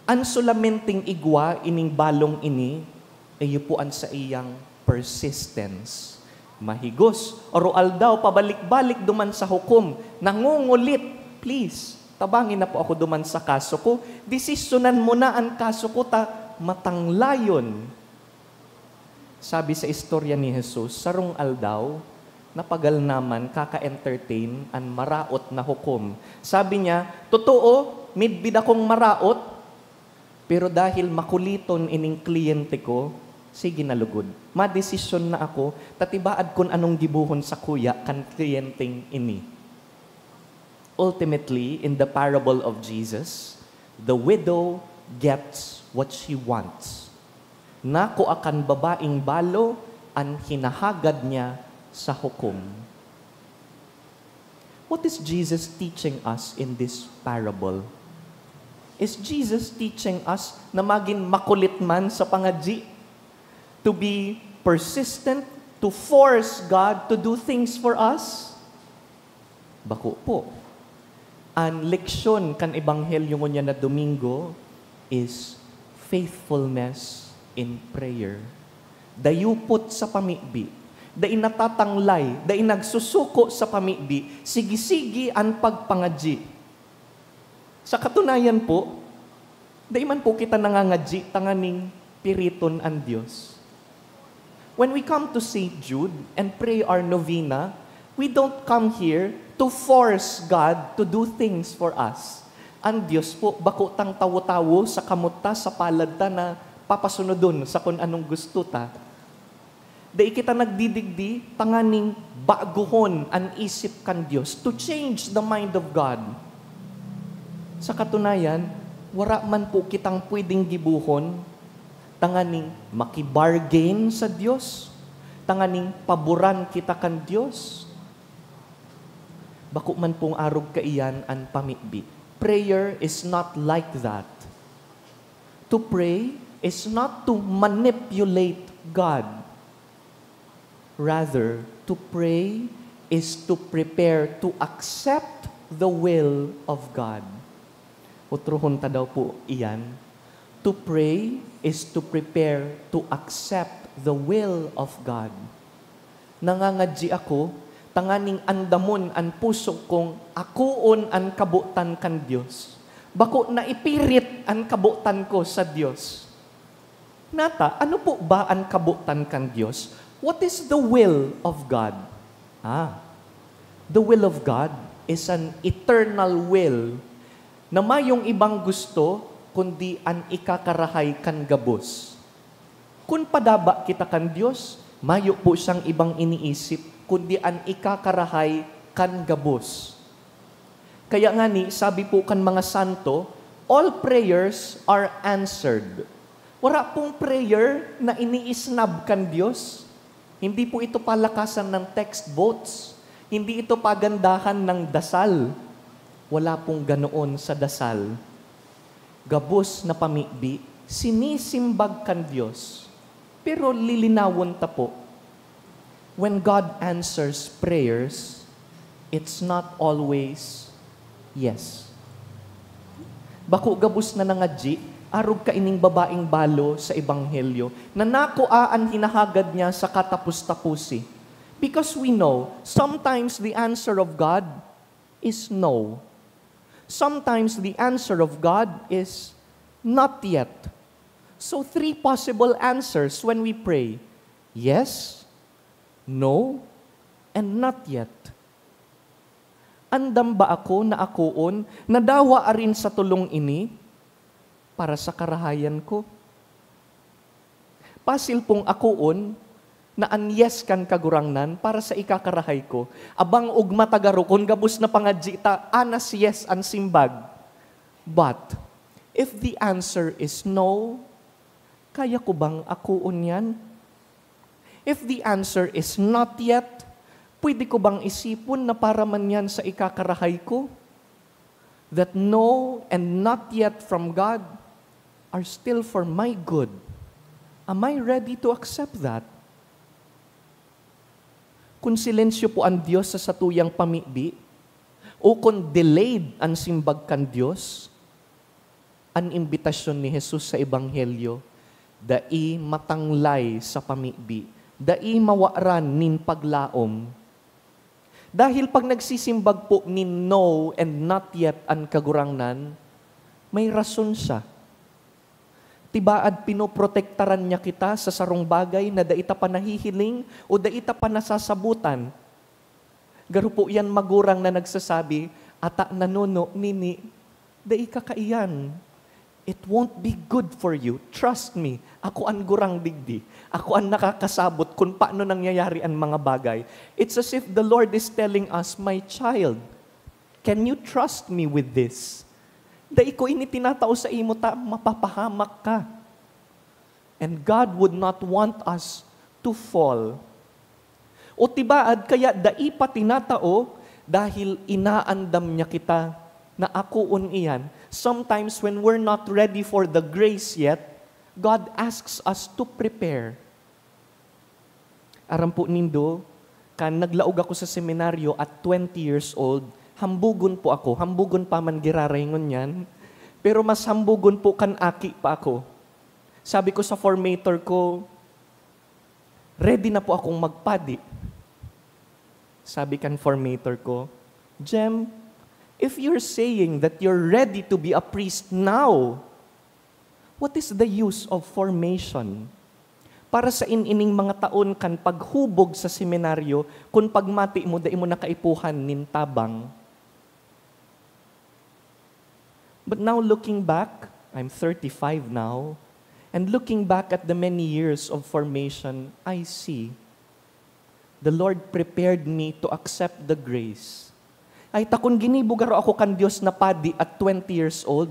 An solamenteng igwa ining balong ini, iyo po an saiyang persistence. Mahigos, aro-aldaw, pabalik-balik duman sa hukom, nangungulit, "Please, tabangi na po ako duman sa kaso ko. Desisyonan mo na an kaso ko ta matanglayon." Sabi sa istorya ni Jesus, sarong aldaw, napagal naman kaka-entertain an maraot na hukom. Sabi niya, "Totoo, midbid akong maraot, pero dahil makuliton ining kliyente ko, sige na lugod. Madesisyon na ako, ta tibaad kun anong gibohon sakuya kan kliyenteng ini." Ultimately, in the parable of Jesus, the widow gets what she wants. Nakua kan babaeng balo an hinahagad niya sa hukom. What is Jesus teaching us in this parable? Is Jesus teaching us na magin makulit man sa pangadyi? To be persistent, to force God to do things for us? Bako po. An leksyon kan Ebanghelyo ngunyan na Domingo is faithfulness in prayer. Dayupot sa pamibi, dai natatanglay, dai nagsusuko sa pamibi, sige-sige an pagpangadyi. Sa katunayan po, dai man po kita nangangadyi tanganing piriton an Dios. When we come to Saint Jude and pray our novena, we don't come here to force God to do things for us. An Dios po, bako tang tawo-tawo sa kamot ta, sa palad ta na papasunodon sa kun anong gusto ta. Dai kita nagdidigdi tanganing bagohon an isip kan Dios, to change the mind of God. Sa katunayan, wara man po kitang pwedeng gibohon tanganing makibargain sa Dios, tanganing paboran kita kan Dios. Bako man pong arog kaiyan an pamibi. Prayer is not like that. To pray is not to manipulate God. Rather, to pray is to prepare to accept the will of God. Otrohon ta daw po iyan. To pray is to prepare to accept the will of God. Nangangadyi ako tanganing andamon an puso kong akoon an kabotan kan Dios. Bako na ipirit an kabotan ko sa Dios. Nata, ano po ba an kabotan kan Dios? What is the will of God? Ah, the will of God is an eternal will na mayong ibang gusto kundi an ikakarahay kan gabos. Kun padaba kita kan Dios, mayo po siyang ibang iniisip kundi an ikakarahay kan gabos. Kaya ngani, sabi po kan mga santo, "All prayers are answered." Wala pong prayer na iniisnab kan Dios. Hindi po ito palakasan ng text votes. Hindi ito pagandahan ng dasal. Wala pong ganoon sa dasal. Gabos na pamibi, sinisimbag kan Dios. Pero lilinawon ta po, when God answers prayers, it's not always yes. Bako gabos na nangadyi, arog kaining babaeng balo sa Ebanghelyo, na nakua an hinahagad niya sa katapos-taposi. Because we know, sometimes the answer of God is no. Sometimes the answer of God is not yet. So, three possible answers when we pray. Yes, no, and not yet. Andam ba ako na akoon na dawa arin sa tolong ini para sa karahayan ko? Pasil pong akoon na an yes kan Kagurangnan para sa ikakarahay ko. Abang ugma ta garo kun gabos na pangadyi ta, anas yes an simbag. But, if the answer is no, kaya ko bang akoon yan? If the answer is not yet, pwede ko bang isipon na para man yan sa ikakarahay ko? That no and not yet from God are still for my good. Am I ready to accept that? Kun silensyo po an Dios sa satuyang pamibi, o kun delayed an simbag kan Dios, an imbitasyon ni Jesus sa Ebanghelyo, dai matanglay sa pamibi, Dai mawaran nin paglaom. Dahil pag nagsisimbag po nin no and not yet an Kagurangnan, may rason siya. Tibaad pinoprotektaran niya kita sa sarong bagay na dai ta pa nahihiling o dai ta pa nasasabutan. Garo po yan magurang na nagsasabi, "Ata nanono nini, dai ka kaiyan. It won't be good for you. Trust me, ako an gurang digdi. Ako an nakakasabot kun paano nangyayari an mga bagay." It's as if the Lord is telling us, "My child, can you trust me with this? Dai ko ini tinatao sa imo ta mapapahamak ka." And God would not want us to fall. O tibaad kaya dai pa tinatao dahil inaandam niya kita na akoon iyan. Sometimes when we're not ready for the grace yet, God asks us to prepare. Aram po nindo, kan naglaog ako sa seminaryo at twenty years old, hambugon po ako, hambugon pa man giraray ngunyan, pero mas hambugon po kan aki pa ako. Sabi ko sa formator ko, "Ready na po akong magpadi." Sabi kan formator ko, "Jem, if you're saying that you're ready to be a priest now, what is the use of formation? Para sain ining mga taon kan paghubog sa seminaryo kun pagmati mo dai mo na kaipuhan nin tabang?" But now looking back, I'm thirty-five now, and looking back at the many years of formation, I see the Lord prepared me to accept the grace. Ay, ta kun ginibo garo ako kan Dios na padi at twenty years old,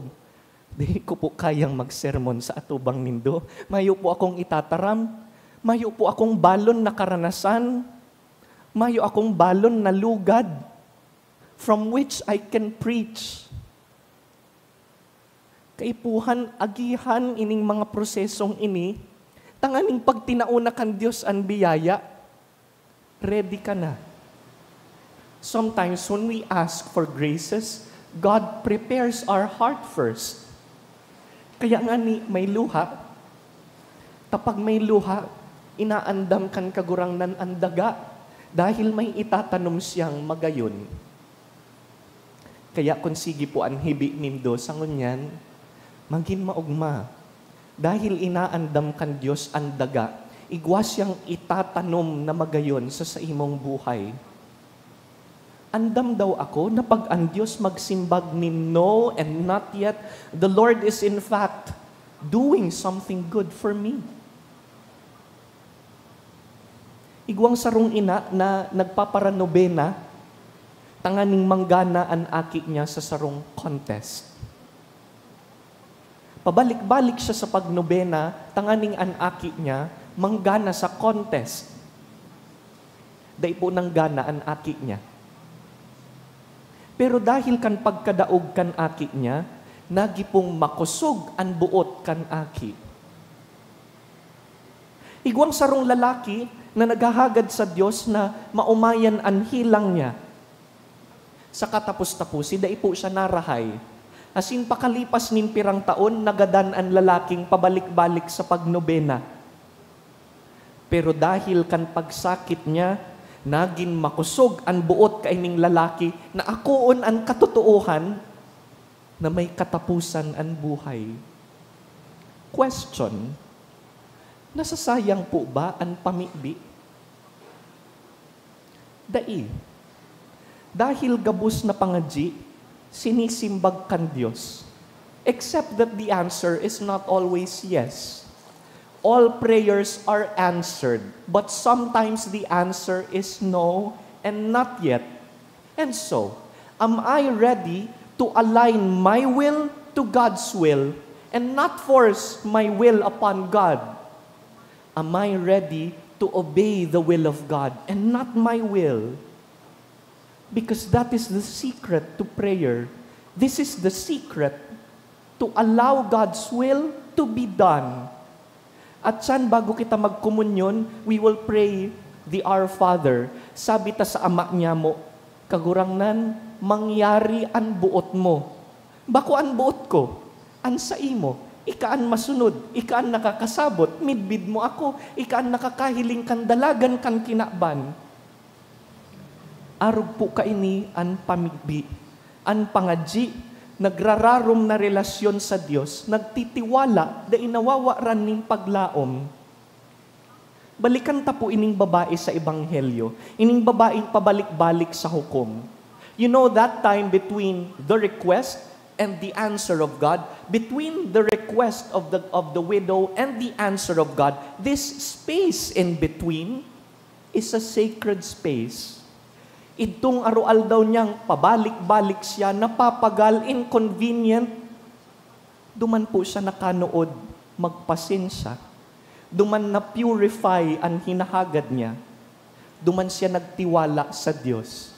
di ko po kayang magsermon sa atubang nindo. Mayo po akong itataram. Mayo po akong balon na karanasan. Mayo akong balon na lugad from which I can preach. Kaipuhan, agihan ining mga prosesong ini, tanganing pagtinao na kan Dios an biyaya, ready ka na. Sometimes when we ask for graces, God prepares our heart first. Kaya nga ni may luha, kapag may luha, inaandam kan Kagurangnan an daga, dahil may itatanom siyang magayon. Kaya kun sige po an hibi nindo sa ngunyan, magin maogma, dahil inaandam kan Dios an daga, igwa siyang itatanom na magayon sa saimong buhay. Andam daw ako na pag an Dios magsimbag nin no and not yet, the Lord is in fact doing something good for me. Igwang sarong ina na nagpaparanobena tanganing manggana an aki niya sa sarong contest. Pabalik-balik siya sa pagnobena tanganing an aki niya manggana sa contest. Dai po nanggana an aki niya. Pero dahil kan pagkadaog kan aki niya, nagipong makosog an boot kan aki. Igwang sarong lalaki na naghahagad sa Dios na maomayan an helang niya. Sa katapos-taposi, dai po siya narahay. Asin pakalipas nin pirang taon, nagadan an lalaking pabalik-balik sa pagnobena. Pero dahil kan pagsakit niya, nagin makosog an boot kaining lalaki na akoon an katotoohan na may kataposan an buhay. Question, nasasayang po ba an pamibi? Dai. Dahil gabos na pangadyi, sinisimbag kan Dios. Except that the answer is not always yes. All prayers are answered, but sometimes the answer is no and not yet. And so, am I ready to align my will to God's will and not force my will upon God? Am I ready to obey the will of God and not my will? Because that is the secret to prayer. This is the secret to allow God's will to be done. At siyan, bago kita magkomunyon, we will pray the Our Father. Sabi ta sa Ama niyamo, "Kagurangnan, mangyari an boot mo." Bako an boot ko, an saimo. Ika an masunod, ika an nakakasabot, midbid mo ako, ika an nakakahiling kan dalagan kan kinaban. Arog po kaini an pamigbi, an pangadyi, nagrararom na relasyon sa Dios, nagtitiwala, dai nawawaran nin paglaom. Balikan ta po ining babae sa Ebanghelyo, ining babaeng pabalik-balik sa hukom. You know that time between the request and the answer of God, between the request of the, of the widow and the answer of God, this space in between is a sacred space. Idtong aroaldaw niyang pabalik-balik siya, napapagal, inconvenient, duman po siya nakanood magpasensya. Duman na-purify an hinahagad niya. Duman siya nagtiwala sa Dios.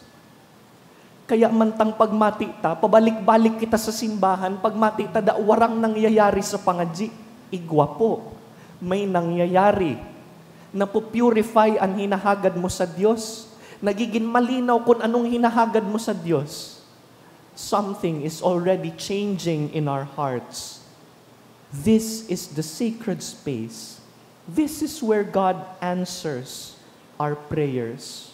Kaya mantang pagmati ta, pabalik-balik kita sa simbahan, pagmati ta da warang nangyayari sa pangadyi. Igwa po, may nangyayari. Napu-purify an hinahagad mo sa Dios. Nagigin malinaw kun anong hinahagad mo sa Dios. Something is already changing in our hearts. This is the sacred space. This is where God answers our prayers.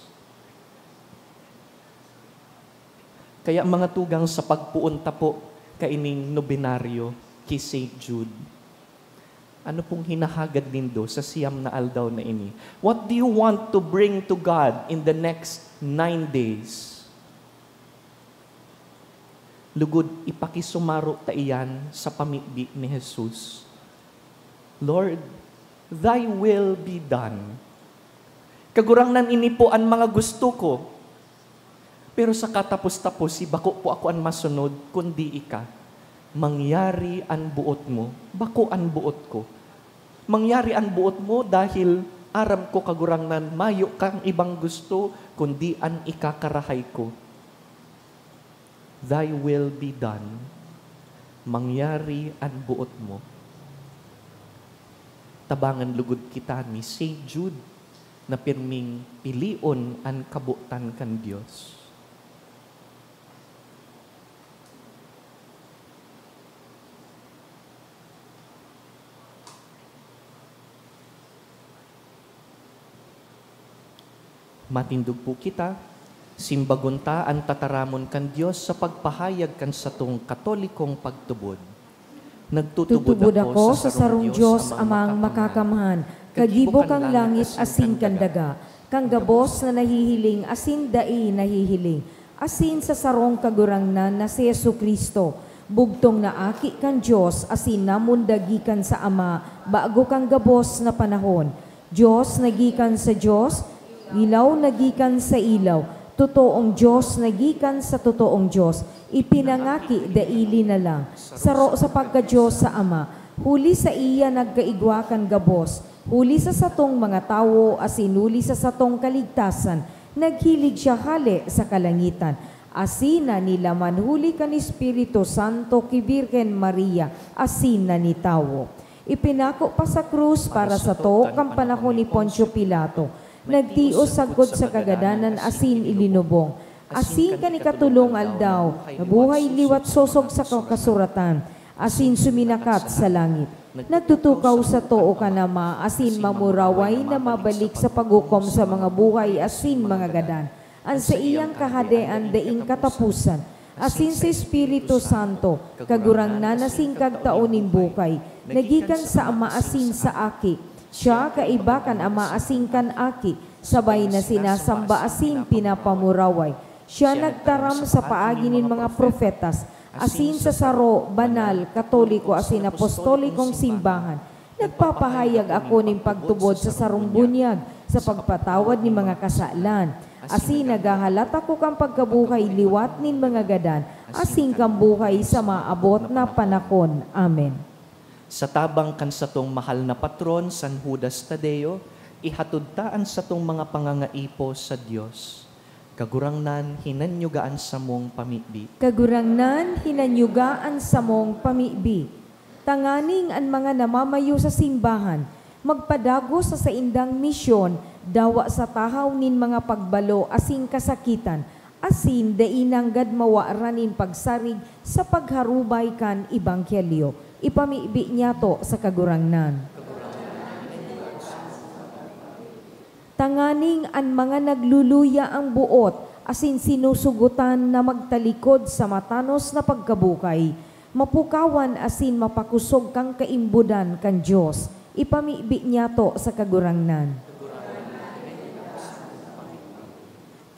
Kaya, mga tugang, sa pagpoon ta po kaining nobenaryo ki Saint Jude, ano pong hinahagad nindo sa siyam na aldaw na ini? What do you want to bring to God in the next nine days? Lugod, ipakisumaro ta iyan sa pamibi ni Jesus. "Lord, thy will be done." "Kagurangnan, ini po an mga gusto ko. Pero sa katapos-tapos, si bako po ako an masunod, kundi ika. Mangyari an boot mo, bako an boot ko." Mangyari an boot mo dahil aram ko, Kagurangnan, mayo kang ibang gusto kundi an ikakarahay ko. "Thy will be done." Mangyari an boot mo. Tabangan lugod kita ni Saint Jude na pirming pilion an kabotan kan Dios. Matindog po kita, simbagon ta an tataramon kan Dios sa pagpahayag kan satong Katolikong pagtubod. Nagtutubod ako sa sarong Dios, Amang Makakamhan, kagibo kan langit asin kan daga, kan gabos na nahihiling asin dai nahihiling, asin sa sarong Kagurangnan na si Jesu-Cristo, bugtong na Aki kan Dios asin namundag gikan sa Ama bago kan gabos na panahon. Dios na gikan sa Dios, ilaw na gikan sa ilaw, totoong Dios na gikan sa totoong Dios, ipinangaki daili na lang, saro sa pagka-Dios sa Ama, huli saiya nagkaigwa kan gabos, huli sa satong mga tawo asin huli sa satong kaligtasan, naghilig siya hale sa kalangitan, asin nanilaman huli kan Espiritu Santo ki Birhen Maria, asin nanitawo. Ipinako pa sa krus para sato kan panahon ni Poncio Pilato. Nagtios sagkod sa kagadanan asin ilinubong. Asin kan ikatolong aldaw, nabuhay liwat sosog sa kasuratan, asin suminakat sa langit. Nagtutukaw sa too kan Ama asin mamuraway na mabalik sa paghukom sa mga buhay asin mga gadan. An saiyang kahadean daing kataposan, asin sa Espiritu Santo, Kagurangnan asin Kagtao nin buhay, na gikan sa Ama asin sa Aki. Siya kaiba kan Ama asin kan Aki, sabay na sinasamba asin pinapamuraway. Siya nagtaram sa paagi nin mga profetas, asin sa saro, banal, katoliko asin apostolikong simbahan. Nagpapahayag ako nin pagtubod sa sarong bunyag, sa pagpatawad nin mga kasalan. Asin naghahalat ako kan pagkabuhay liwat nin mga gadan, asin kan buhay sa maabot na panahon. Amen. Sa tabang kan satong mahal na patron, San Judas Tadeo, ihatod ta an satong mga pangangaipo sa Dios. Kagurangnan, hinanyuga an samong pamibi. Kagurangnan, hinanyuga an samong pamibi. Tanganing an mga namamayo sa simbahan magpadagos sa saindang misyon, dawa sa tahaw nin mga pagbalo asin kasakitan, asin dai nanggad mawaran nin pagsarig sa pagharubay kan ebanghelyo. Ipamibi niyato sa Kagurangnan. Tanganing an mga nagluluya ang boot asin sinusugotan na magtalikod sa matanos na pagkabukay, mapukawan asin mapakosog kan kaimbodan kan Dios, ipamibi niyato sa Kagurangnan.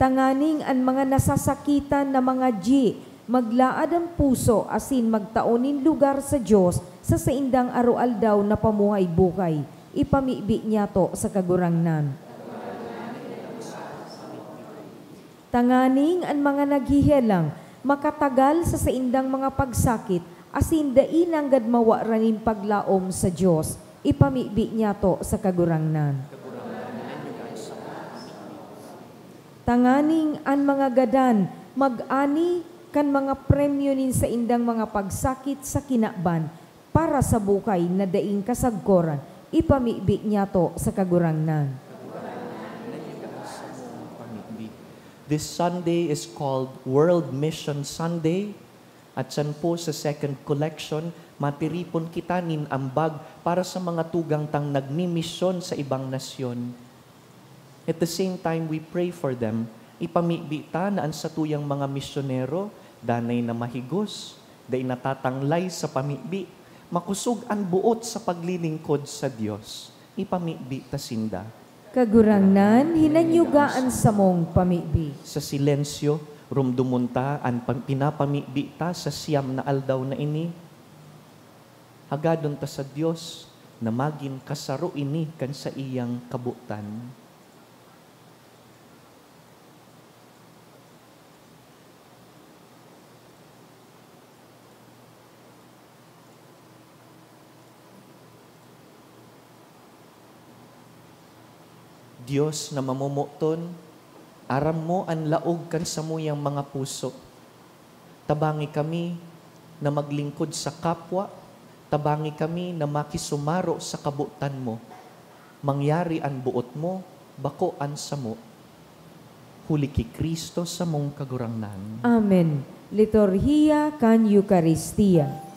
Tanganing an mga nasasakitan na mga dyi maglaad an puso asin magtao nin lugar sa Dios sa saindang aroaldaw na pamuhay-buhay, ipamibi niyato sa Kagurangnan. Tanganing an mga naghehelang makatagal sa saindang mga pagsakit asin dai nanggad mawara nin paglaom sa Dios, ipamibi niyato sa Kagurangnan. Tanganing an mga gadan mag-ani kan mga premyo nin saindang mga pagsakit sa kinaban para sa bukay na daing kasagkoran, ipamibi niyato sa Kagurangnan. This Sunday is called World Mission Sunday. At san po sa second collection, matiripon kita nin ambag para sa mga tugang tang nagmimisyon sa ibang nasyon. At the same time we pray for them, ipamibi ta na an satuyang mga misyonero danay na mahigos, dai natatanglay sa pamibi, makosog an boot sa paglilingkod sa Dios. Ipamibi ta sinda. Kagurangnan, hinanyuga an samong pamibi. Sa silensyo, rumdomon ta an pam- pinapamibi ta sa siyam na aldaw na ini. Hagadon ta sa Dios na magin kasaro ini kan saiyang kabotan. Dios na mamomoton, aram mo an laog kan samuyang mga puso. Tabangi kami na maglingkod sa kapwa, tabangi kami na makisumaro sa kabotan mo. Mangyari an boot mo, bako an samo. Huli ki Cristo samong Kagurangnan. Amen. Liturhiya kan Eukaristia.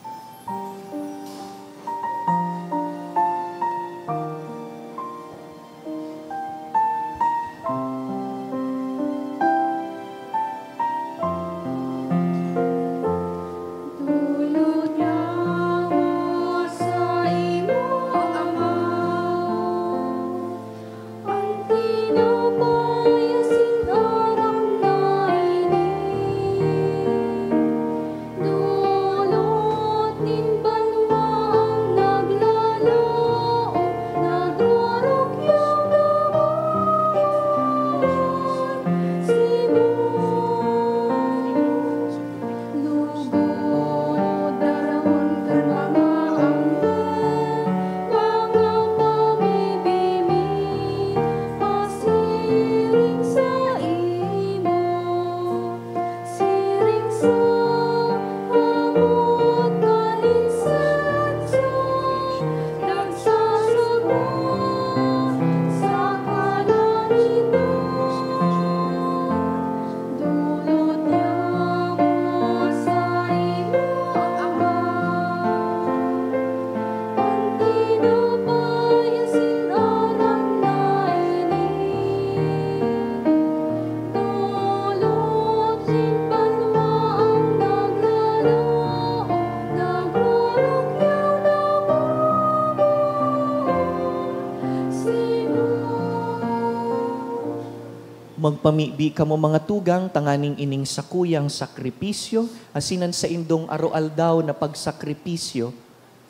Magpamibi kamo, mga tugang, tanganing ining sakuyang sakripisyo asin an saindong aroaldaw na pagsakripisyo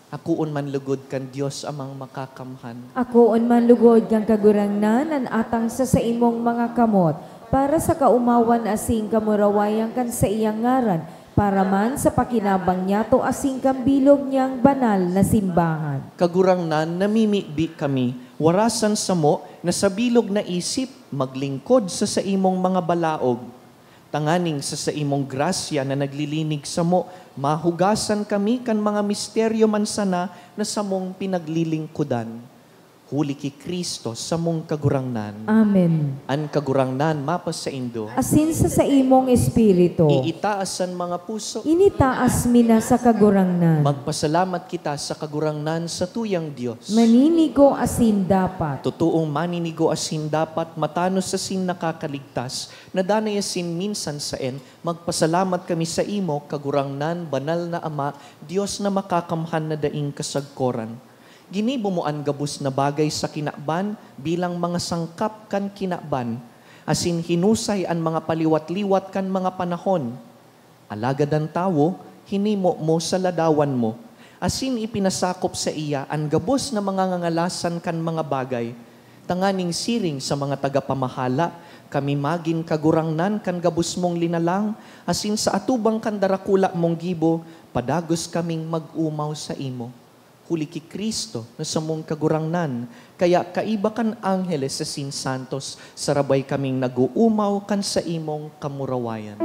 akoon man lugod kan Dios Amang Makakamhan. Akoon man lugod kan Kagurangnan an atang sa saimong mga kamot, para sa kaomawan asin kamurawayan kan saiyang ngaran, para man sa pakinabang niyato asin kan bilog niyang banal na simbahan. Kagurangnan, namimibi kami, warasan samo na sa bilog na isip maglingkod sa saimong mga balaog, tanganing sa saimong grasya na naglilinig samo, mahugasan kami kan mga misteryo man sana na samong pinaglilingkodan. Huli ki Cristo, samong Kagurangnan. Amen. An Kagurangnan mapasaindo. Asin sa saimong espiritu. Iitaas an mga puso. Initaas mi na sa Kagurangnan. Magpasalamat kita sa Kagurangnan, sa tuyang Dios. Maninigo asin dapat. Totoong maninigo asin dapat, matanos asin nakakaligtas, na danay asin minsan saen, magpasalamat kami saimo, Kagurangnan, Banal na Ama, Dios na makakamhan na daing kasagkoran. Ginibo mo an gabos na bagay sa kinaban bilang mga sangkap kan kinaban, asin hinusay an mga paliwat-liwat kan mga panahon. Alagad an tawo, hinimo mo sa ladawan mo, asin ipinasakop saiya an gabos na mga ngangalasan kan mga bagay, tanganing siring sa mga tagapamahala, kami magin kagurangnan kan gabos mong linalang, asin sa atubang kan darakula mong gibo, padagos kaming mag-omaw saimo. Huli ki Cristo na samong Kagurangnan, kaya kaiba kan angheles asin santos, sarabay kaming nag-oomaw kan saimong kamurawayan.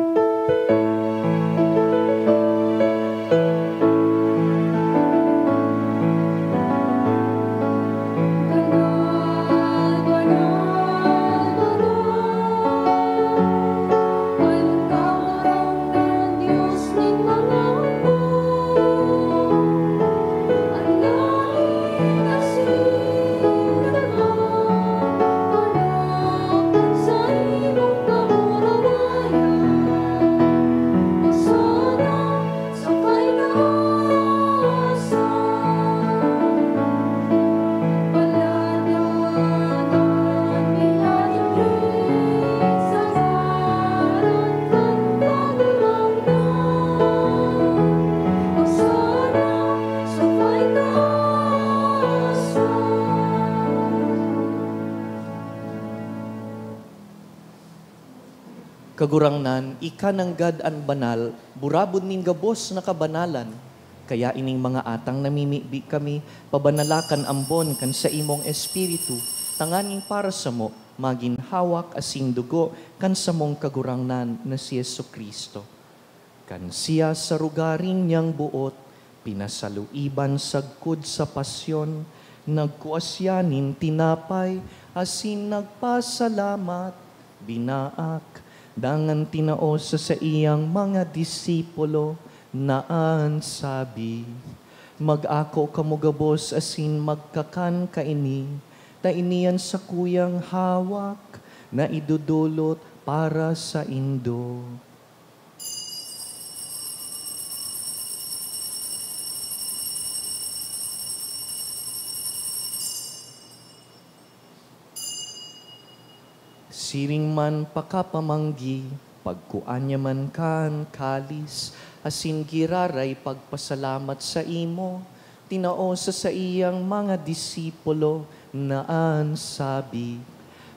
Kagurangnan, ika nanggad an banal, burabod nin gabos na kabanalan. Kaya ining mga atang namimibi kami, pabanala kan ambon kan saimong Espiritu, tanganing para samo, magin hawak asin dugo kan samong Kagurangnan na si Jesu-Cristo. Kan siya sa rogaring niyang boot, pinasaluiban sagkod sa pasyon, nagkua siya nin tinapay asin nagpasalamat, binaak, dangan tinao sa saiyang mga disipulo na an sabi, "Mag-ako kamo gabos asin magkakan kaini, ta ini an sakuyang hawak na idodolot para saindo." Siring man pakapamanggi, pagkua niya man kan kalis, asin giraray pagpasalamat saimo, tinao sa saiyang mga disipulo na an sabi,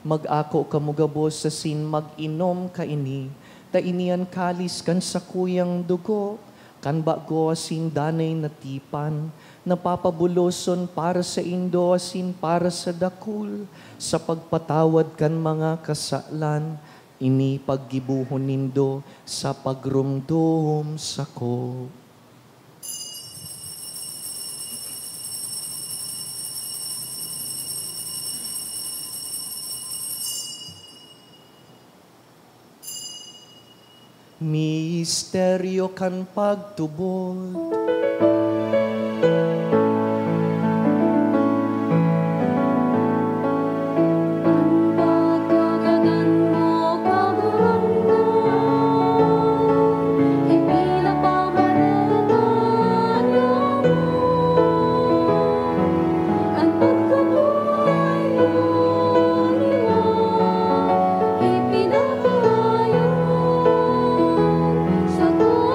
"Mag-ako kamo gabos asin mag-inom kaini, ta ini an kalis kan sakuyang dugo, kan bago asin danay na tipan, na papabuloson para saindo asin para sa dakul, sa pagpatawad kan mga kasalan. Ini paggibohon nindo sa pagromdom sako." Misteryo kan pagtubod. An pagkagadan mo, Kagurangnan, ipinapamaraba namon. An pagkabuhay mo liwat, ipinapahayon sa totoo.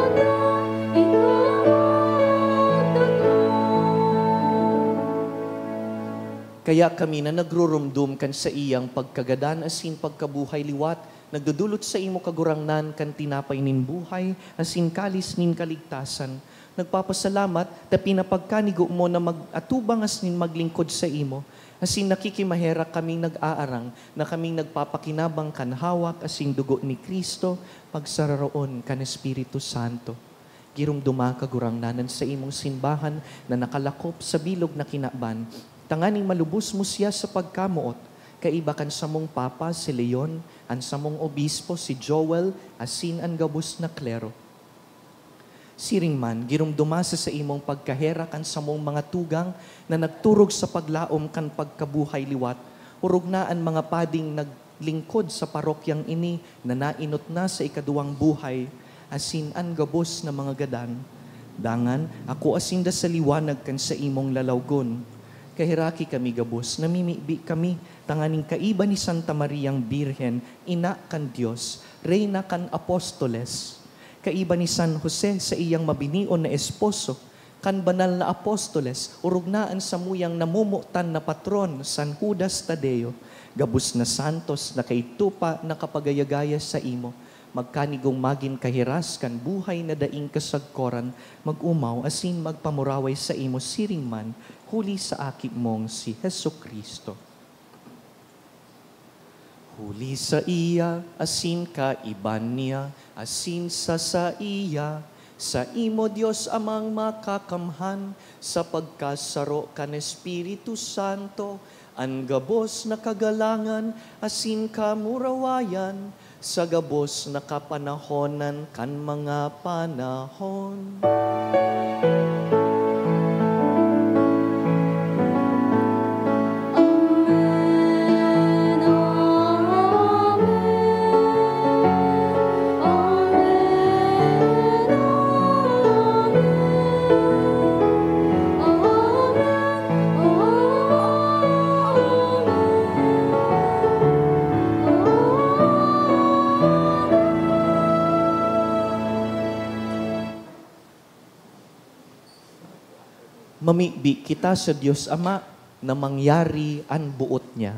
Kaya kami na nagruromdom kan saiyang pagkagadan asin pagkabuhay liwat, nagdodolot saimo, Kagurangnan, kan tinapay nin buhay asin kalis nin kaligtasan. Nagpapasalamat ta pinapagkanigo mo na mag-atubang asin maglingkod saimo, asin nakikimaherak kaming nag-aarang na kaming nagpapakinabang kan hawak asin dugo ni Cristo, pagsararoon kan Espiritu Santo. Giromdoma, Kagurangnan, an saimong simbahan na nakalakop sa bilog na kinaban, tanganing malubos mo siya sa pagkamoot, kaiba kan samong Papa, si Leon, an samong Obispo, si Joel, asin an gabos na klero. Siring man, giromdoma sa saimong pagkaherak an samong mga tugang na nagturog sa paglaom kan pagkabuhay liwat, orog na an mga pading naglingkod sa parokyang ini na naenot na sa ikaduwang buhay, asin an gabos na mga gadan. Dangan, akoa sinda sa liwanag kan saimong lalawgon. Kaheraki kami gabos, namimibi kami tanganing kaiba ni Santa Mariang Birhen, Ina kan Dios, Reyna kan Apostoles, kaiba ni San Jose sa iyang mabinion na esposo, kan banal na apostoles, orog na an samuyang namomotan na patron, San Judas Tadeo, gabos na santos na kaidto pa nakapagayagaya saimo, magkanigong magin kahiras kan buhay na daing kasagkoran, mag-omaw asin magpamuraway saimo siring man, huli sa Aki mong si Jesu-Cristo. Huli saiya, asin kaiba niya, asin sa saiya, saimo, Dios Amang Makakamhan, sa pagkasaro kan Espiritu Santo, an gabos na kagalangan asin kamurawayan, sa gabos na kapanahonan kan mga panahon. Mamibi kita sa Dios Ama na mangyari an boot niya.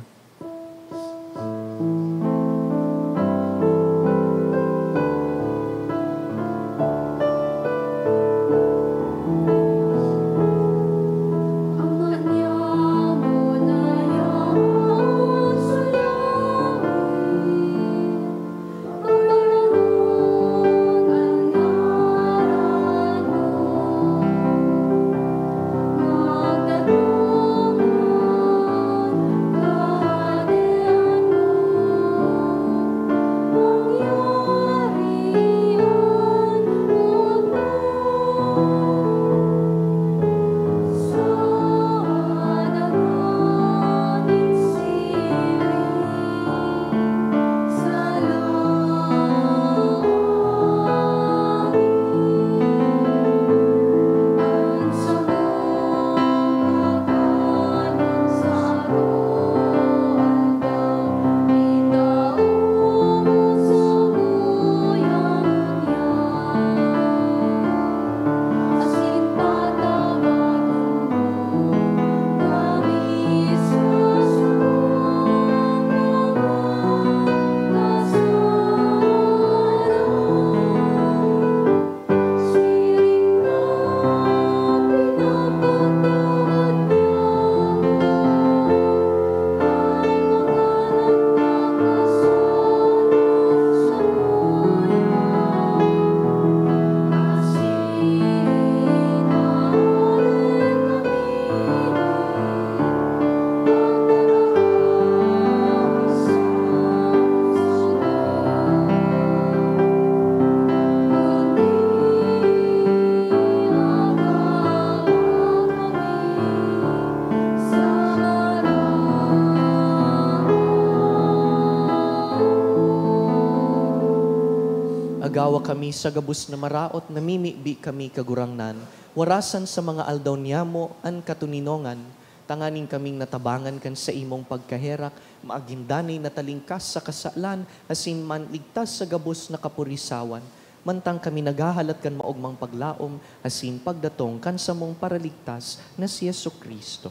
Agawa kami sa gabos na maraot, namimibi kami, Kagurangnan, warasan sa mga aldaw niyamo an katoninongan, tanganing kaming natabangan kan saimong pagkaherak, magin danay na talingkas sa kasalan, asin manligtas sa gabos na kapurisawan, mantang kami naghahalat kan maogmang paglaom asin pagdatong kan samong Paraligtas na si Jesu-Cristo.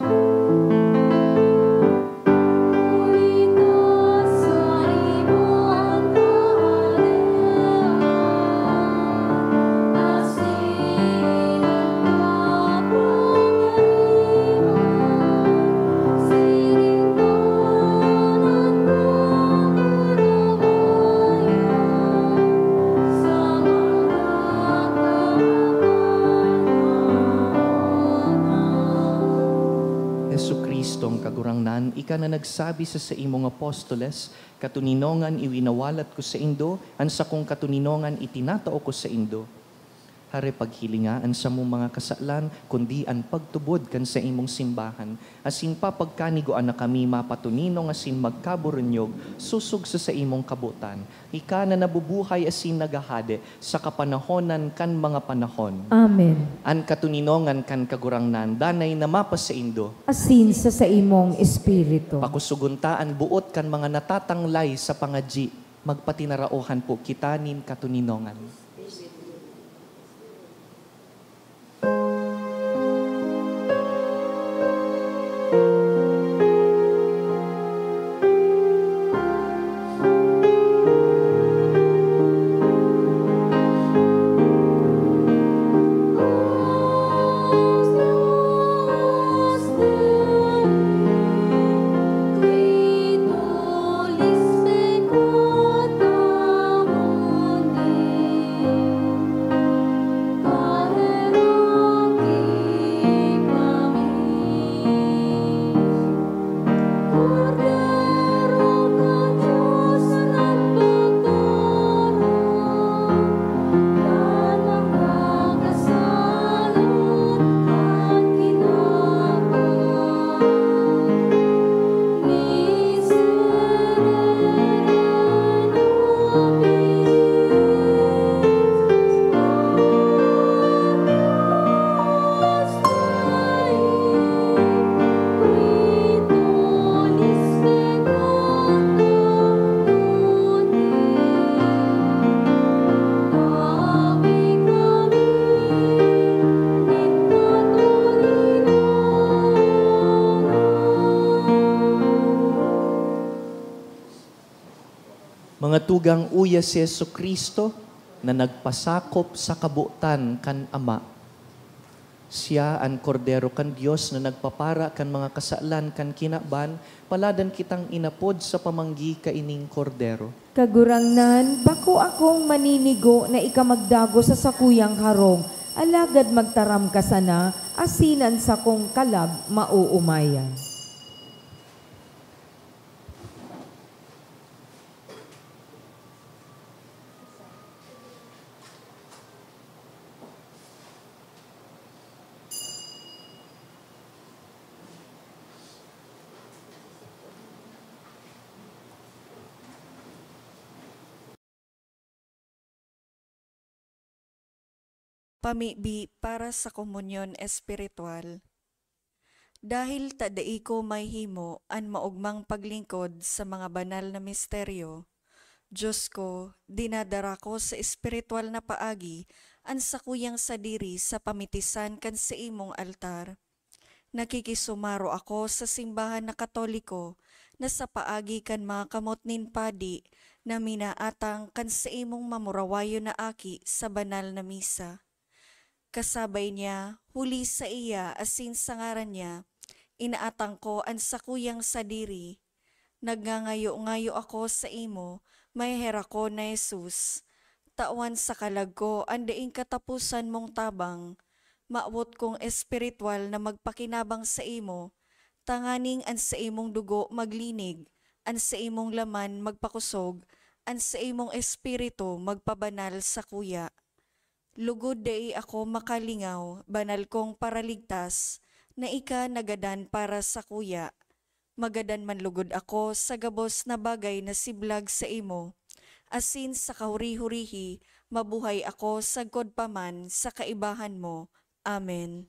Jesu Ka na nagsabi sa saimong apostoles, "Katoninongan iwinawalat ko saindo, an sakong katoninongan itinatao ko saindo." Hare, paghilinga an samong mga kasalan, kundi an pagtubod kan saimong simbahan, asin papagkanigoan na kami mapatoninong asin magkaburunyog sosog sa saimong kabotan. Ika na nabubuhay asin naghahade sa kapanahonan kan mga panahon. Amen. An katoninongan kan Kagurangnan danay na mapasaindo. Asin sa saimong espiritu. Pakusugon ta an boot kan mga natatanglay sa pangadyi. Magpatinaraohan po kita nin katoninongan. Mga tugang, uya si Jesu-Cristo na nagpasakop sa kabotan kan Ama. Siya an Kordero kan Dios na nagpapara kan mga kasalan kan kinaban. Paladan kitang inapod sa pamanggi kaining Kordero. Kagurangnan, bako akong maninigo na ika magdagos sa sakuyang harong, alagad magtaram ka sana, asin an sakong kalag maoomayan. Pamibi para sa komunyon espiritual. Dahil ta dai ko mahimo an maogmang paglingkod sa mga banal na misteryo, Diyos ko, dinadara ko sa espiritual na paagi an sakuyang sadiri sa pamitisan kan saimong altar. Nakikisumaro ako sa simbahan na Katoliko na sa paagi kan mga kamot nin padi na minaatang kan saimong mamurawayon na aki sa banal na misa. Kasabay niya, huli saiya asin sa ngaran niya, inaatang ko an sakuyang sadiri. Nagngangayo-ngayo ako saimo, maheherakon na Jesus. Tawan sa kalag ko an daing kataposan mong tabang. Mawot kong espiritual na magpakinabang saimo, tanganing an saimong dugo maglinig, an saimong laman magpakosog, an saimong espiritu magpabanal sakuya. Lugod dai ako makalingaw, banal kong Paraligtas, na ika nagadan para sakuya. Magadan man lugod ako sa gabos na bagay na siblag saimo, asin sa kahuri-hurihi mabuhay ako sagkod pa man sa kaibahan mo. Amen.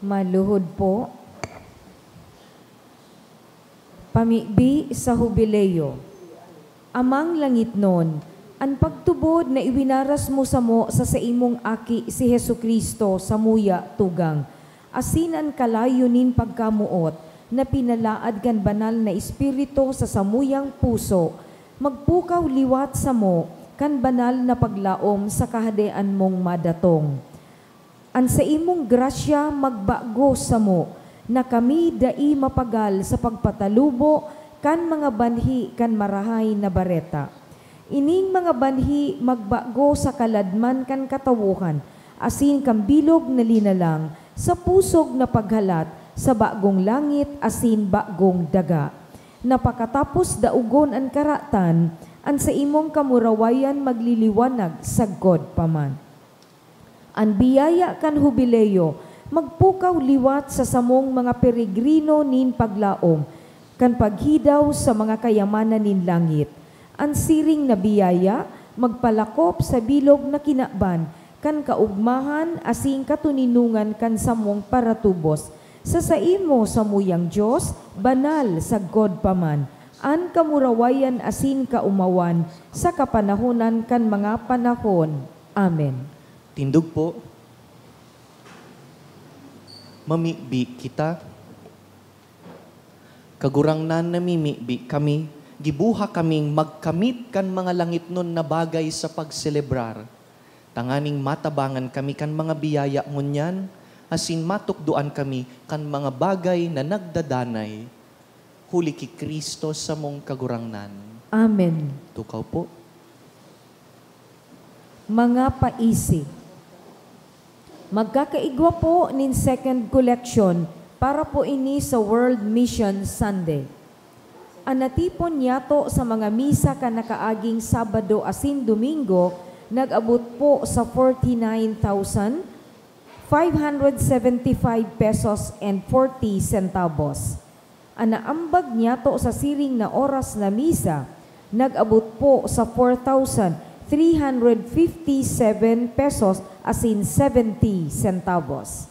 Maluhod po. Pamibi sa Hubileo. Amang langitnon, an pagtubod na iwinaras mo samo sa saimong Aki, si Jesu-Cristo, samuya tugang, asin an kalayo nin pagkamoot na pinalaad kan Banal na Espiritu sa samuyang puso, magpukaw liwat samo kan banal na paglaom sa Kahadean mong madatong. An saimong grasya magbago samo, na kami dai mapagal sa pagpatalubo kan mga banhi kan Marahay na Bareta. Ining mga banhi magbago sa kaladman kan katawohan, asin kan bilog na linalang sa pusog na paghalat sa bagong langit asin bagong daga, na pakatapos daogon an karatan, an saimong kamurawayan magliliwanag sagkod pa man. An biyaya kan Hubileo magpukaw liwat sa samong mga peregrino nin paglaom kan paghidaw sa mga kayamanan nin langit. An siring na biyaya magpalakop sa bilog na kinaban kan kaogmahan asin katoninongan kan samong paratubos. Sa saimo, samuyang Dios, banal sagkod pa man, an kamurawayan asin kaomawan sa kapanahonan kan mga panahon. Amen. Tindog po. Mamibi kita. Kagurangnan, namimibi kami, gibuha kaming magkamit kan mga langitnon na bagay sa pagselebrar, tanganing matabangan kami kan mga biyaya ngunyan, asin matukdoan kami kan mga bagay na nagdadanay. Huli ki Cristo samong Kagurangnan. Amen. Tukaw po. Mga paisi. Magkakaigwa po nin second collection para po ini sa World Mission Sunday. An natipon niyato sa mga misa kan nakaaging Sabado asin Domingo nag-abot po sa forty-nine thousand five hundred seventy-five pesos and forty centavos. An naambag niyato sa siring na oras na misa nag-abot po sa four thousand three hundred fifty-seven pesos asin seventy centavos.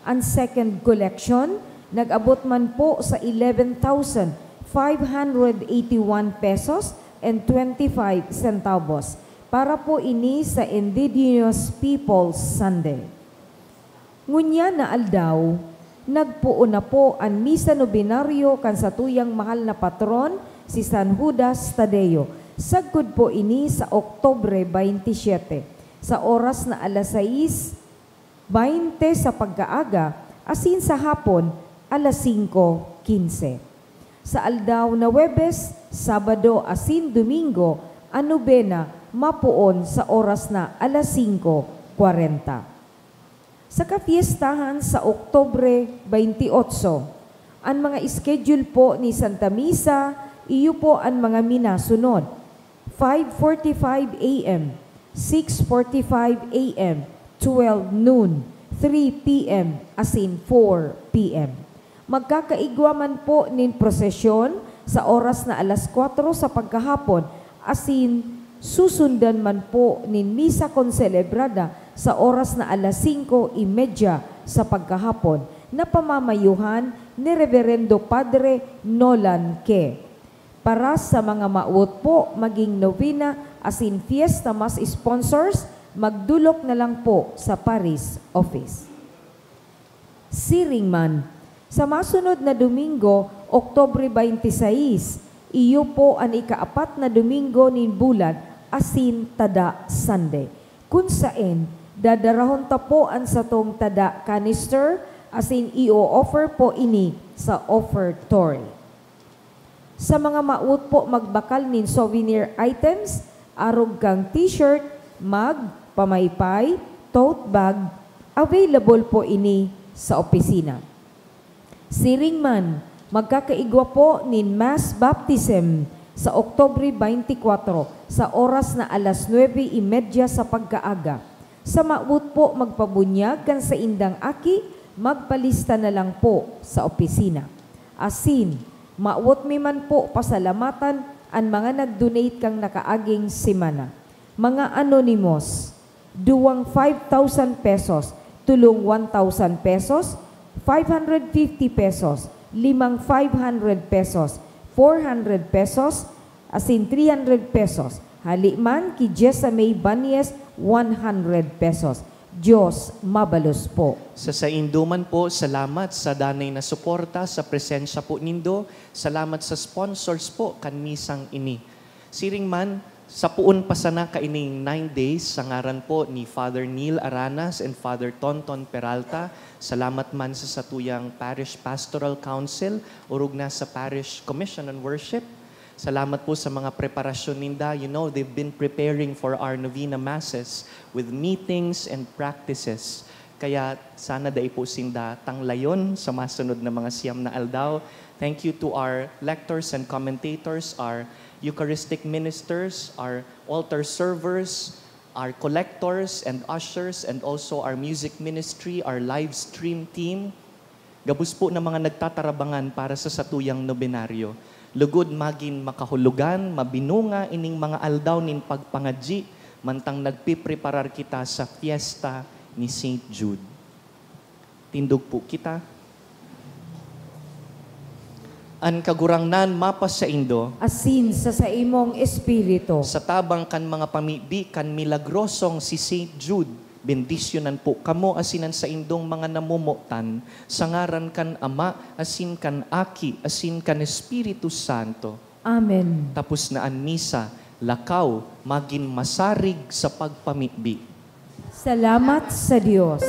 An second collection nag-abot man po sa eleven thousand five hundred eighty-one pesos and twenty-five centavos. Para po ini sa Indigenous Peoples Sunday. Ngunyan na aldaw, nagpoon na po an misa nobenaryo kan satuyang mahal na patron, si San Judas Tadeo. Sagkod po ini sa Oktubre baynte siyete, sa oras na alas sais baynte sa pagkaaga, asin sa hapon, alas singko kinse. Sa aldaw na Huwebes, Sabado asin Domingo, an nobena mapoon sa oras na alas singko kwarenta. Sa kafiestahan sa Oktubre baynte otso, an mga schedule po ni Santa Misa, iyo po an mga minasunod: five forty-five A M, six forty-five A M, twelve noon, three P M, asin four P M. Magkakaigwa man po nin prosesyon sa oras na alas kwatro sa pagkahapon, asin susundan man po nin misa konselebrada sa oras na alas singko y media sa pagkahapon, na pamamayuhan ni Reverendo Padre Nolan Ke. Para sa mga mawot po magin nobena asin fiesta mass sponsors, magdolok na lang po sa parish office. Siring man, sa masunod na Domingo, Oktubre baynte sais, iyo po an ikaapat na Domingo nin bulan, asin Tada Sunday, kun saen dadarahon ta po an satong tada canister, asin i-o-offer po ini sa offertory. Sa mga mawot po magbakal nin souvenir items, arog kan t-shirt, mug, pamaypay, tote bag, available po ini sa opisina. Siring man, magkakaigwa po nin mass baptism sa Oktubre baynte kwatro sa oras na alas nuebe y media sa pagkaaga. Sa mawot po magpabunyag kan saindang aki, magpalista na lang po sa opisina. Asin, mawot mi man po pasalamatan an mga nag-donate kan nakaaging semana. Mga anonymous, duwang five thousand pesos, tolong one thousand pesos, five hundred fifty pesos, limang five hundred pesos, four hundred pesos, asin three hundred pesos. Hali man ki Jessa May Banyes, one hundred pesos. Dios mabalos po. Sa saindo man po, salamat sa danay na suporta, sa presensya po nindo. Salamat sa sponsors po kan misang ini. Siring man, sa poon pa sana kaining nine days, sa ngaran po ni Father Neil Aranas and Father Tonton Peralta, salamat man sa satuyang Parish Pastoral Council, orog na sa Parish Commission on Worship. Salamat po sa mga preparasyon ninda. You know, they've been preparing for our novena masses with meetings and practices. Kaya sana dai po sinda tanglayon sa masunod na mga siyam na aldaw. Thank you to our lectors and commentators, our Eucharistic ministers, our altar servers, our collectors and ushers, and also our music ministry, our live stream team. Gabos po na mga nagtatarabangan para sa satuyang nobenaryo. Lugod magin makahulugan, mabinunga ining mga aldaw nin pagpangadyi, mantang nagpipreparar kita sa fiesta ni Saint Jude. Tindog po kita. An Kagurangnan mapasaindo. Asin sa saimong espiritu. Sa tabang kan mga pamibi kan milagrosong si Saint Jude, bendisyonan po kamo asin an saindong mga namomotan, sa ngaran kan Ama, asin kan Aki, asin kan Espiritu Santo. Amen. Tapos na an misa, lakaw, magin masarig sa pagpamibi. Salamat sa Dios.